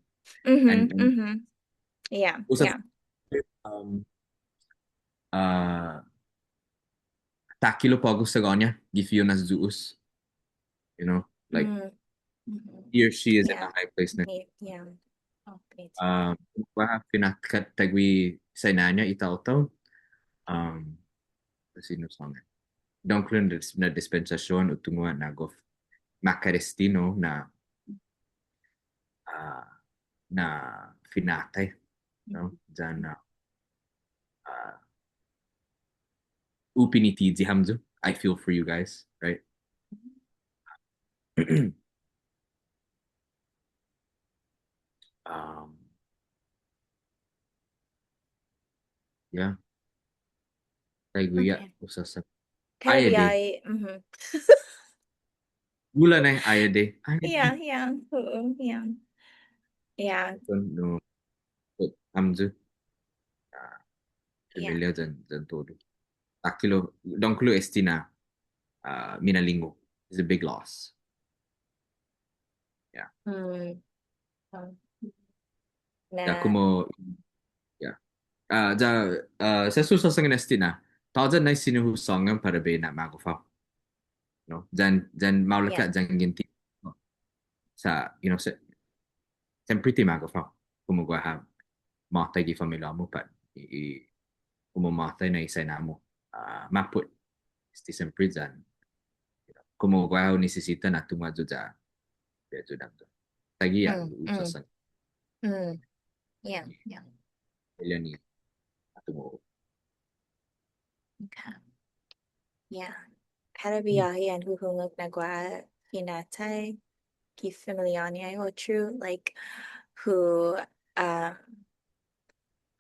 Mm-hmm, and, and mm-hmm. Yeah, hu sa-, yeah. Um, uh, takhilo' på'go Sagoña, gi fi'on as Yu'os. You know, like, mm-hmm, he or she is in a high place now. Yeah. Okay. Um, guaha finatkat taiguihi saina-ña i taotao. Um, let's see, no song. Dångkolo na dis-, na dispensasion, hu tungo' na gof makarestino na, uh, na finatai, no? Yan, uh, uh, hu pinitiyi hamyo. I feel for you guys, right? Um, yeah. Taiguihi, okay, hu såsa-, Ai adei. Ai, mhm. Bula nai, ai adei. Ai adei. Yeah, yeah. Oo, yeah. Yeah. Entonses, no, hamyo. Ah, yeah. Familia yan, yan todu. Takkilo', dångkolo este na, ah, minalingu. It's a big loss. Yeah. Mm. Um, ya, na. Komu, ya. Ah, ya, ah, sesso hu såsangan este na, tåya' nai siña hu sångan para bai na'magof hao. No? Yan, yan maolek ha', yeah, yanggen ti. Sa', you know, sa', siempre ti magof hao. Komu guaha måtai gi familia-mu pat i, i, komu måtai na i saina-mu, ah, mappot. Este siempre yan, you know, komu guaha hu nisisita na tungo' ayu ya bai ayudang yu'. Taiguihi, mm, hu, hu, mm, såsangan. Mm. Yeah, yeah. Familia ni atungo'. Okay. Yeah. Para, mm, biahi an hu hungok na guaha finatai gi familia-ña i otro, like, hu, um,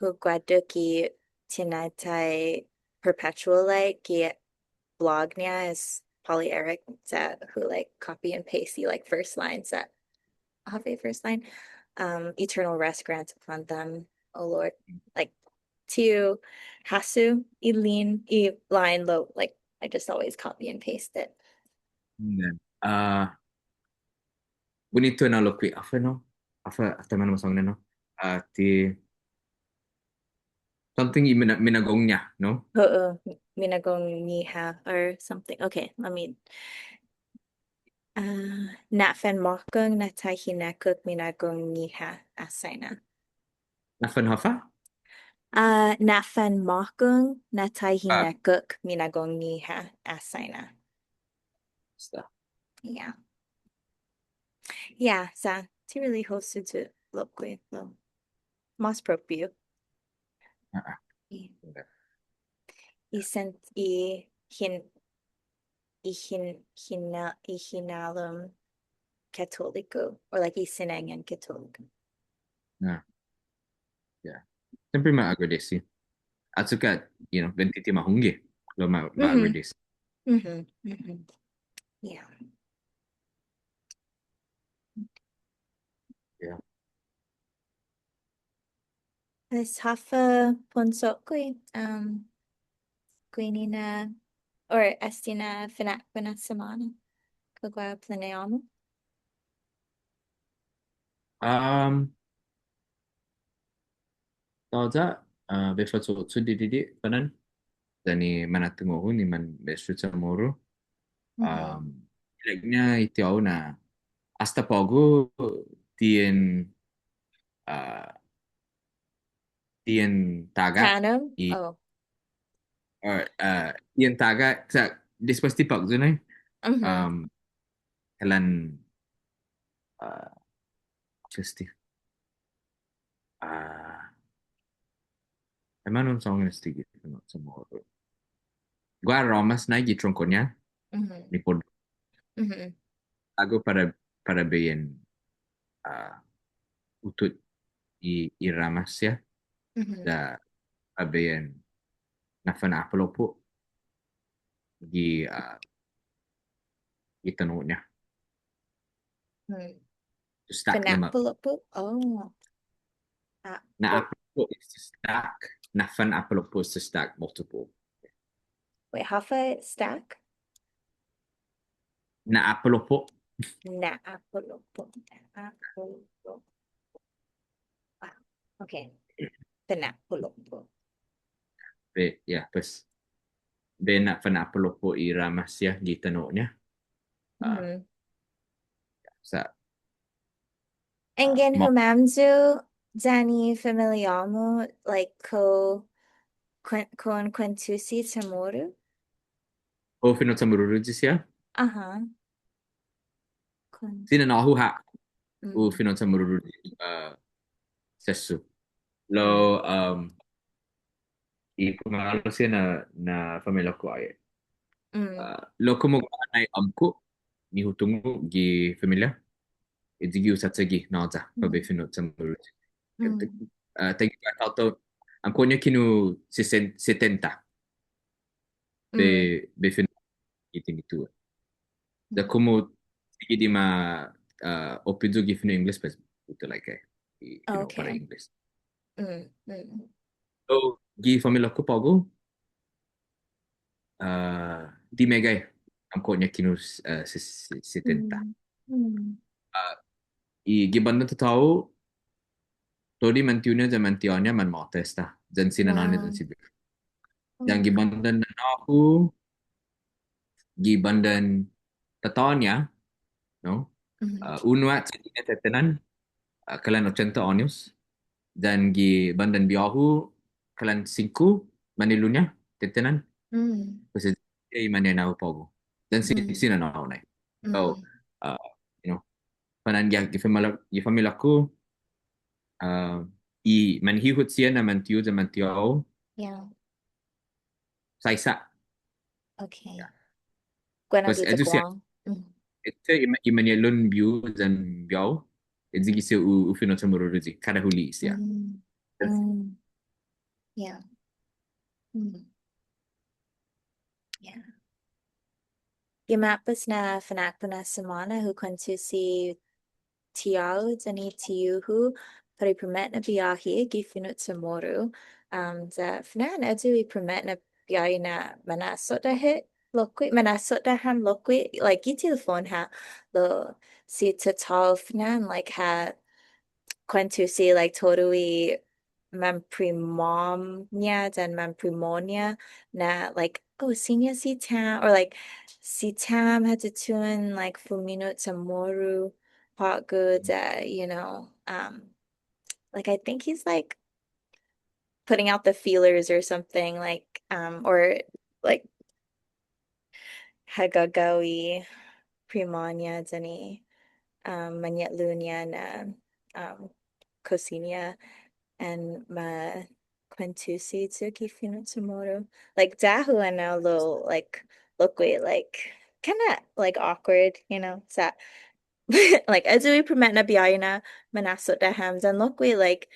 hu guaha gi tinatai perpetual, like, gi blog-ña as Polly Eric sa' hu, like, copy and paste i, like, first line sa' håfa i first line. Um, eternal rest grant upon them, O Lord. Like, ti hu hasso i line, i line lao, like, I just always copy and paste it. Amen. Ah, bunitu na lokkue', håfa, no? Håfa, håfa taimanu masångan, no? Ah, ti something i mina-, minagong-ña, no? Oo, minagong-ñiha or something. Okay, let me, uh, na'fanmakong na taihinekkok minagong-ñiha asaina. Na'fanhåfa? Uh, na'fanmakong na taihinekkok minagong-ñiha asaina. Esta. Yeah. Yeah, sa' ti really hu hasso yu' lokkue', no? Mas propiu. Ah, ah. I, i sen-, i hin-, i hin-, hina-, i hinalom Katoliko, or, like, i sinangan Katoliko. Yeah. Yeah. Siempre ma agradesi. Achokka', you know, buente ti ma hungok. Lao ma, ma agradesi. Mhm, mhm. Yeah. Yeah. Pues håfa pon cho'gue, um, guini na, or este na finakpo' na simåna. Kao guaha planeha-mu? Um, tåya', uh, bai fa'cho'cho' didide', fana'an. Yan i manatungo'-hu ni manmaestro Chamoru. Mhm. Um, ilek-ña i tiå-hu na asta på'go ti en, uh, ti en taga. Kanom? I, oh. Or, uh, ti en taga, sa' despues ti påkyo nai. Mhm. Um, kalan, uh, just, uh, taimanu un sångan este gi fino' Chamoru. Guaha ramas nai gi tronko-ña. Mhm. Ni por. Mhm. På'go para, para bai en, ah, utut i, i ramas siha. Mhm. Ya para bai en na'fanapalopo' gi, ah, gi tano'-ña. Hmm. To stack them up. Fanapalopo'? Oh. Ah, na'apalopo' is to stack. Na'fanapalopo' is to stack multiple. Wait, håfa stack? Na'apalopo'. Na'apalopo'. Na'apalopo'. Wow. Okay. Fanapalopo'. Bai, ya, pues. Bai na'fanapalopo' i ramas siha gi tano'-ña. Ah, mhm. Sa', anggen, ah, mo-, humamyo yan i familiå-mu, like, kao, kao un kuentusi Chamoru? Kao fino' Chamoru-ru siha? Aha. Kao. Si nanå-hu ha'. Mm. Kao fino' Chamoru-ru, uh, sesso. Lao, mm, um, i pumalu siha na, na familiå-ku ai. Mm. Uh, lao komu guaha nai åmko' ni hu tungo' gi familia. Ayu gi hu chachagi na ya, para bai fino' Chamoru. Mm. Uh, taiguihi taotao, åmko'-ña kinu sesen-, setenta. Bai, mm, bai fino' i tinituhon. Ya komu sigi di ma, ah, oppe yu' gi fino' English, pues, hu tuloy, like, eh, i, you know, para English. Mm, mm. So, gi familia-ku på'go, ah, di meggai, åmko'-ña kinu, ah, se-, se-, setenta. Mm, mm. Ah, i gi bandan tatå-hu, todu i mantiu-ña yan mantiå-ña manmåtai esta, yan si nanå-ña yan si bihu-ña. Yan gi bandan nanå-hu, gi bandan tatå-ña, no? Ah, unu ha' tetehnan, ah, kalan ochenta åños. Yan gi bandan bihu-hu, kalan singko mañe'lu-ña tetehnan. Pues i mañaina-hu på'go. Yan si, si nanå-hu nai. So, ah, you know, fana'an gi, gi familia, gi familia-ku, ah, i manhihot siha na mantiu yan mantiå-hu. Saisa. Okay. Pues ayu siha. Este i ma-, i mañe'lon bihu yan bihu-hu. Ayu gi siha u, u fino' CHamoruruyi. Kada hu li'e' siha. Yeah. Yeah. Gi ma'pos na fana'an na simåna hu kuentusi tiå-hu yan i tiu-hu para i primet na biahi gi fino' CHamoru. Um, ya fana'an ayu i primet na biahi na mana'sodda' hit lokkue', mana'sodda' ham lokkue', like, gi telefon ha', lao si tatå-hu fana'an, like, ha kuentusi, like, todu i manprimå-ña yan manprimå-ña na, like, oh, siña si Tam, or, like, si Tam ha tutuhon, like, fumino' CHamoru på'go ya, you know, um, like, I think he's, like, putting out the feelers or something, like, um, or, like, ha gagao i primå-ña yan i, um, mañe'lu-ña na, um, kao siña an ma kuentusi yu' gi fino' CHamoru. Like, ya-hu ennao lao, like, lokkue', like, kinda, like, awkward, you know, sa', like, ayu i primet na biahi na mana'sodda' ham, yan lokkue', like,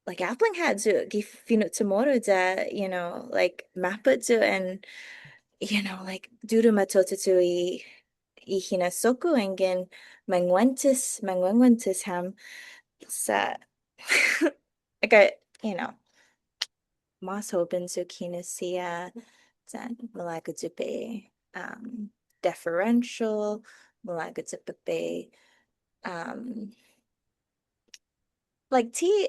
like, åpmam ha' yu' gi fino' CHamoru ya, you know, like, mappot yu' and, you know, like, duru ma cho'cho'cho' i, i hinasso-ku yanggen manguentos, manguentos ham sa', like, I, you know, mas hoben yu' kinu siha, yan malago' yu' bai, um, deferential, malago' yu' bai, um, like, ti,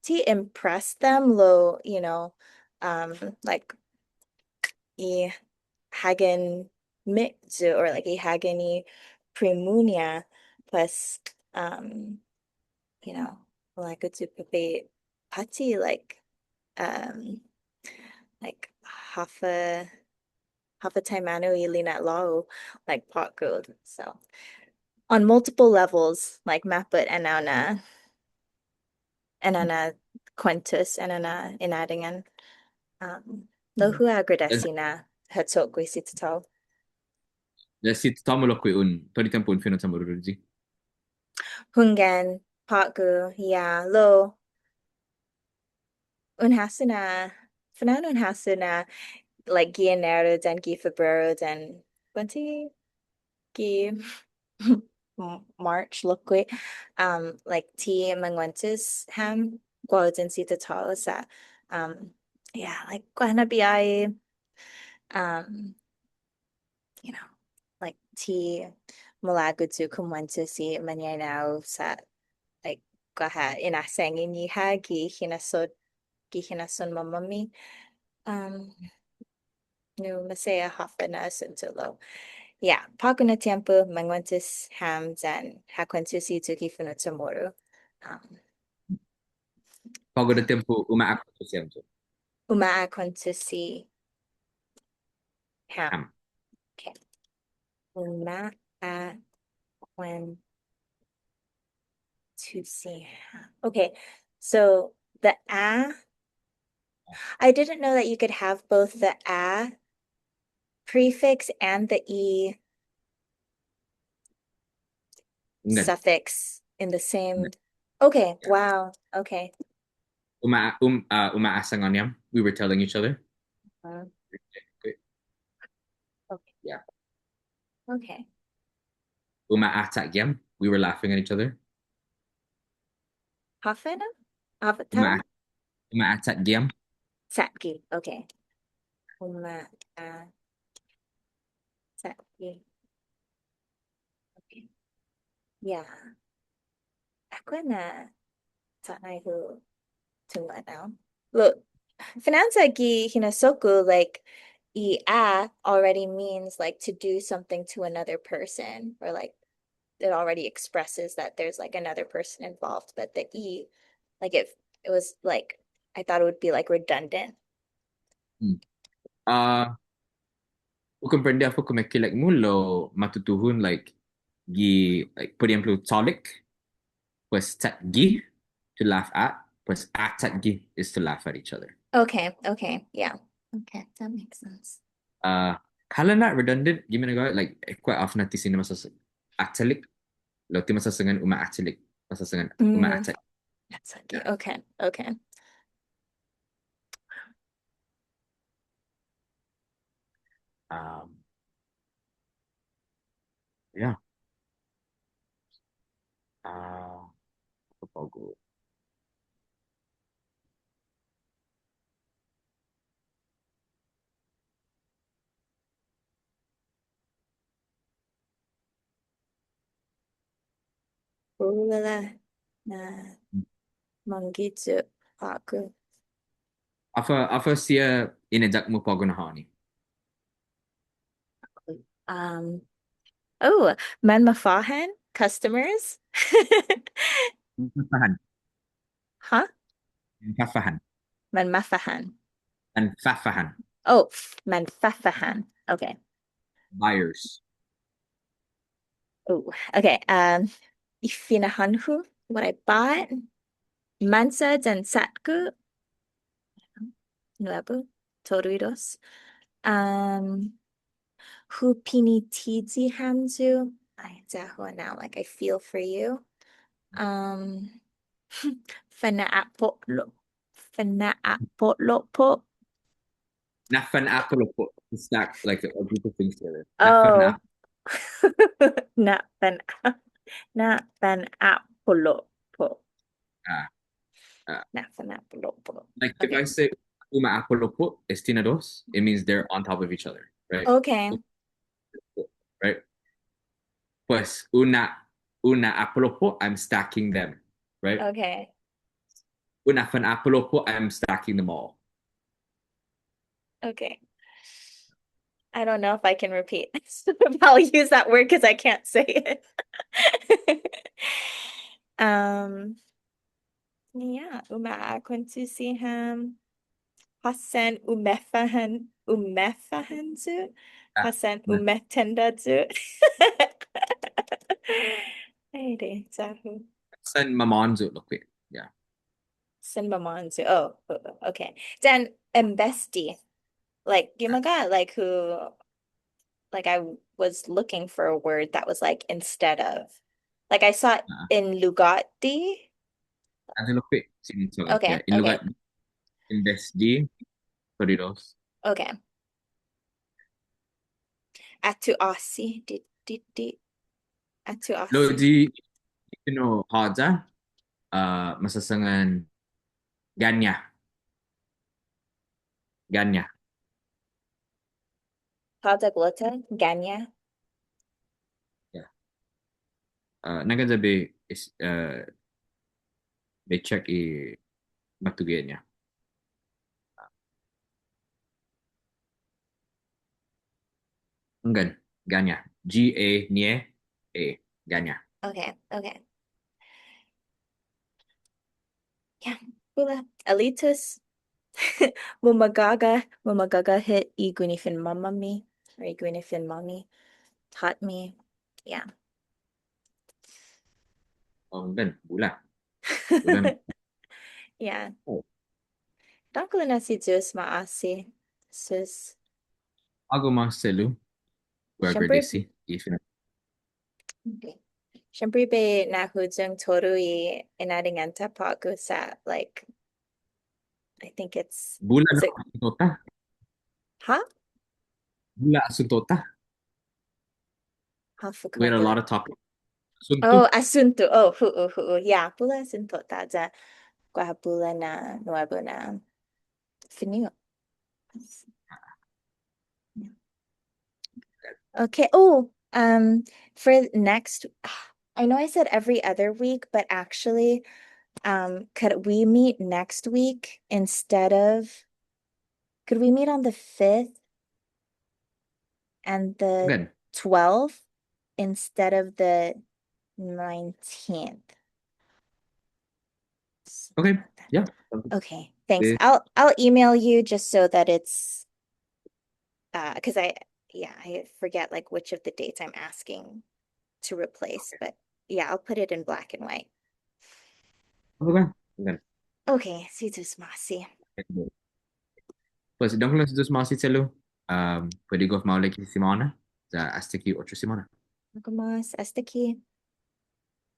ti impress them lao, you know, um, like, i hagan mit yu', or, like, i hagan i primu-ña, pues, um, you know, like, yu' bai påtte, like, um, like, håfa håfa taimanu i lina'la'-hu, like, på'go. So, on multiple levels, like, mappot ennao na, ennao na kuentos, ennao na inadingan. Um, lao hu agradesi na ha cho'gue si tatå-hu. Ya si tatå-mu lokkue' un, todu i tiempo un fino' CHamoruruyi. Hunggan, på'go, yeah, lao un hasso na, fana'an un hasso na, like, gi Eneru yan gi Febreru yan, buente gi M-, March lokkue', um, like, ti manguentos ham guåhu yan si tatå-hu sa', um, yeah, like, guaha na biahi, um, you know, like, ti malago' yu' kumuentos i mañaina-hu sa', like, guaha inasangåni-ñiha gi hinasso-, gi hinasson-måmi. Um, nu, maseha håfa na asunto lao. Yeah, på'go na tiempo, manguentos ham yan ha kuentusi yu' gi fino' CHamoru. Um, på'go na tiempo, uma'akuentusi ham yu'. Uma'akuentusi ham. Ham. Okay. Uma'akuentusi ham. Okay. So the a, I didn't know that you could have both the a prefix and the e suffix in the same. Okay, wow. Okay. Uma, um, uh, uma'asangåni ham. We were telling each other. Uh-huh. Okay. Yeah. Okay. Uma'achatge ham. We were laughing at each other. Håfa na? Håfa tåno'? Uma'achatge ham. Chatge. Okay. Uma'achatge. Okay. Yeah. Ayu na tåya' yu' tungo' now. Look, fine'na gi hinasso-ku, like, i a already means, like, to do something to another person, or, like, it already expresses that there's, like, another person involved, but the i, like, if it was, like, I thought it would be, like, redundant. Hmm. Uh, hu komprende håfa kumeke'ilek-mu lao matutuhon, like, gi, like, por ehemplo, chålek, pues, chatge, to laugh at, pues, achatge is to laugh at each other. Okay, okay, yeah. Okay, that makes sense. Uh, kalan na redundant, gi minagåhet, like, eh, quite often ti siña masas-, achalek, lao ti masasångan uma'achalek, masasångan Mm. Uma'achalek. That's okay. Okay, okay. Um, yeah. Uh, håfa på'go? Bula na mångge yu' på'go. Håfa, håfa siha ineyak-mu på'go na ha'åni? Um, oh, manmafåhan, customers. Manfafåhan. Huh? Manfafåhan. Manmafåhan. Manfafåhan. Oh, f-, manfafåhan. Okay. Buyers. Oh, okay. Um, i finahån-hu, what I bought. Mansa yan chatgo. Nuebu. Todu i dos. Um, hu pinitiyi hamyo. Ai, ya-hu now, like, I feel for you. Um, fana'apolo'. Fana'apolopo'. Na'fana'apolopo'. It's not like a group of things together. Oh. Na'fana'ap- Na'fan-, na'fana'apolopo'. Ah. Ah. Na'fana'apolopo'. Like, if Okay. I say uma'apolopo', it's tina dos, it means they're on top of each other, right? Okay. Right? Pues, una, una'apolopo', I'm stacking them, right? Okay. Una'fana'apolopo', I'm stacking them all. Okay. I don't know if I can repeat this. I'll use that word 'cause I can't say it. Um, yeah, uma'akuentusi ham. Hassan umefåhan, umefåhan yu'. Ah, Hassan yeah. Umetenda yu'. Ai adai, ya-hu. Sen mamånyu' lokkue'. Yeah. Sen mamånyu'. Oh, oh, oh, okay. Then, embesti. Like, gi magåhet, like, who, like, I was looking for a word that was, like, instead of. Like, I saw it Ah. in lugåt di. Ante lokkue'. Sin, so, Okay, yeah. In okay. lugåt, embesti, todu i dos. Okay. Atu asi, di, di, di. Atu asi. Lao i, you know, håya, uh, masasångan gaña. Gaña. Håya glota, gaña. Yeah. Uh, nangga ya bai, is, uh, bai check i matuge'-ña. Hunggan, gaña. G A Ñ A, gaña. Okay, okay. Yeah, bula. Alitos. Mumagåga, mumagåga hit i guinifen-måmi, or i guinifen-måmi taught me. Yeah. Oh, hunggan, bula. Bula. Yeah. Oh. Dångkolo na si Yu'os ma'åse'. Sus. Hågu mås che'lu. We're Siempre. Agradesi. If you Okay. Siempre bai na'huyong todu i inadingan-ta på'go sa', like, I think it's, Bula is na it, asunto-ta. Huh? Bula asunto-ta. We had a lot of topics. Asunto. Oh, asunto. Oh, hu'u, hu'u. Yeah, bula asunto ta ya. Guaha bula na nuebu na fino'. Okay. Oh, um, for next, I know I said every other week, but actually, um, could we meet next week instead of, could we meet on the fifth and the twelfth instead of the nineteenth? Okay. Yeah. Okay. Thanks. I'll I'll email you just so that it's uh because I yeah, I forget like which of the dates I'm asking to replace, but yeah, I'll put it in black and white. Okay. Okay. Okay, si Yu'os ma'åse'. Pues, dångkolo na si Yu'os ma'åse' che'lu. Um, puedi gof maolek i simåna. Ya asta ki otro simåna. Dångkolo mas, asta ki.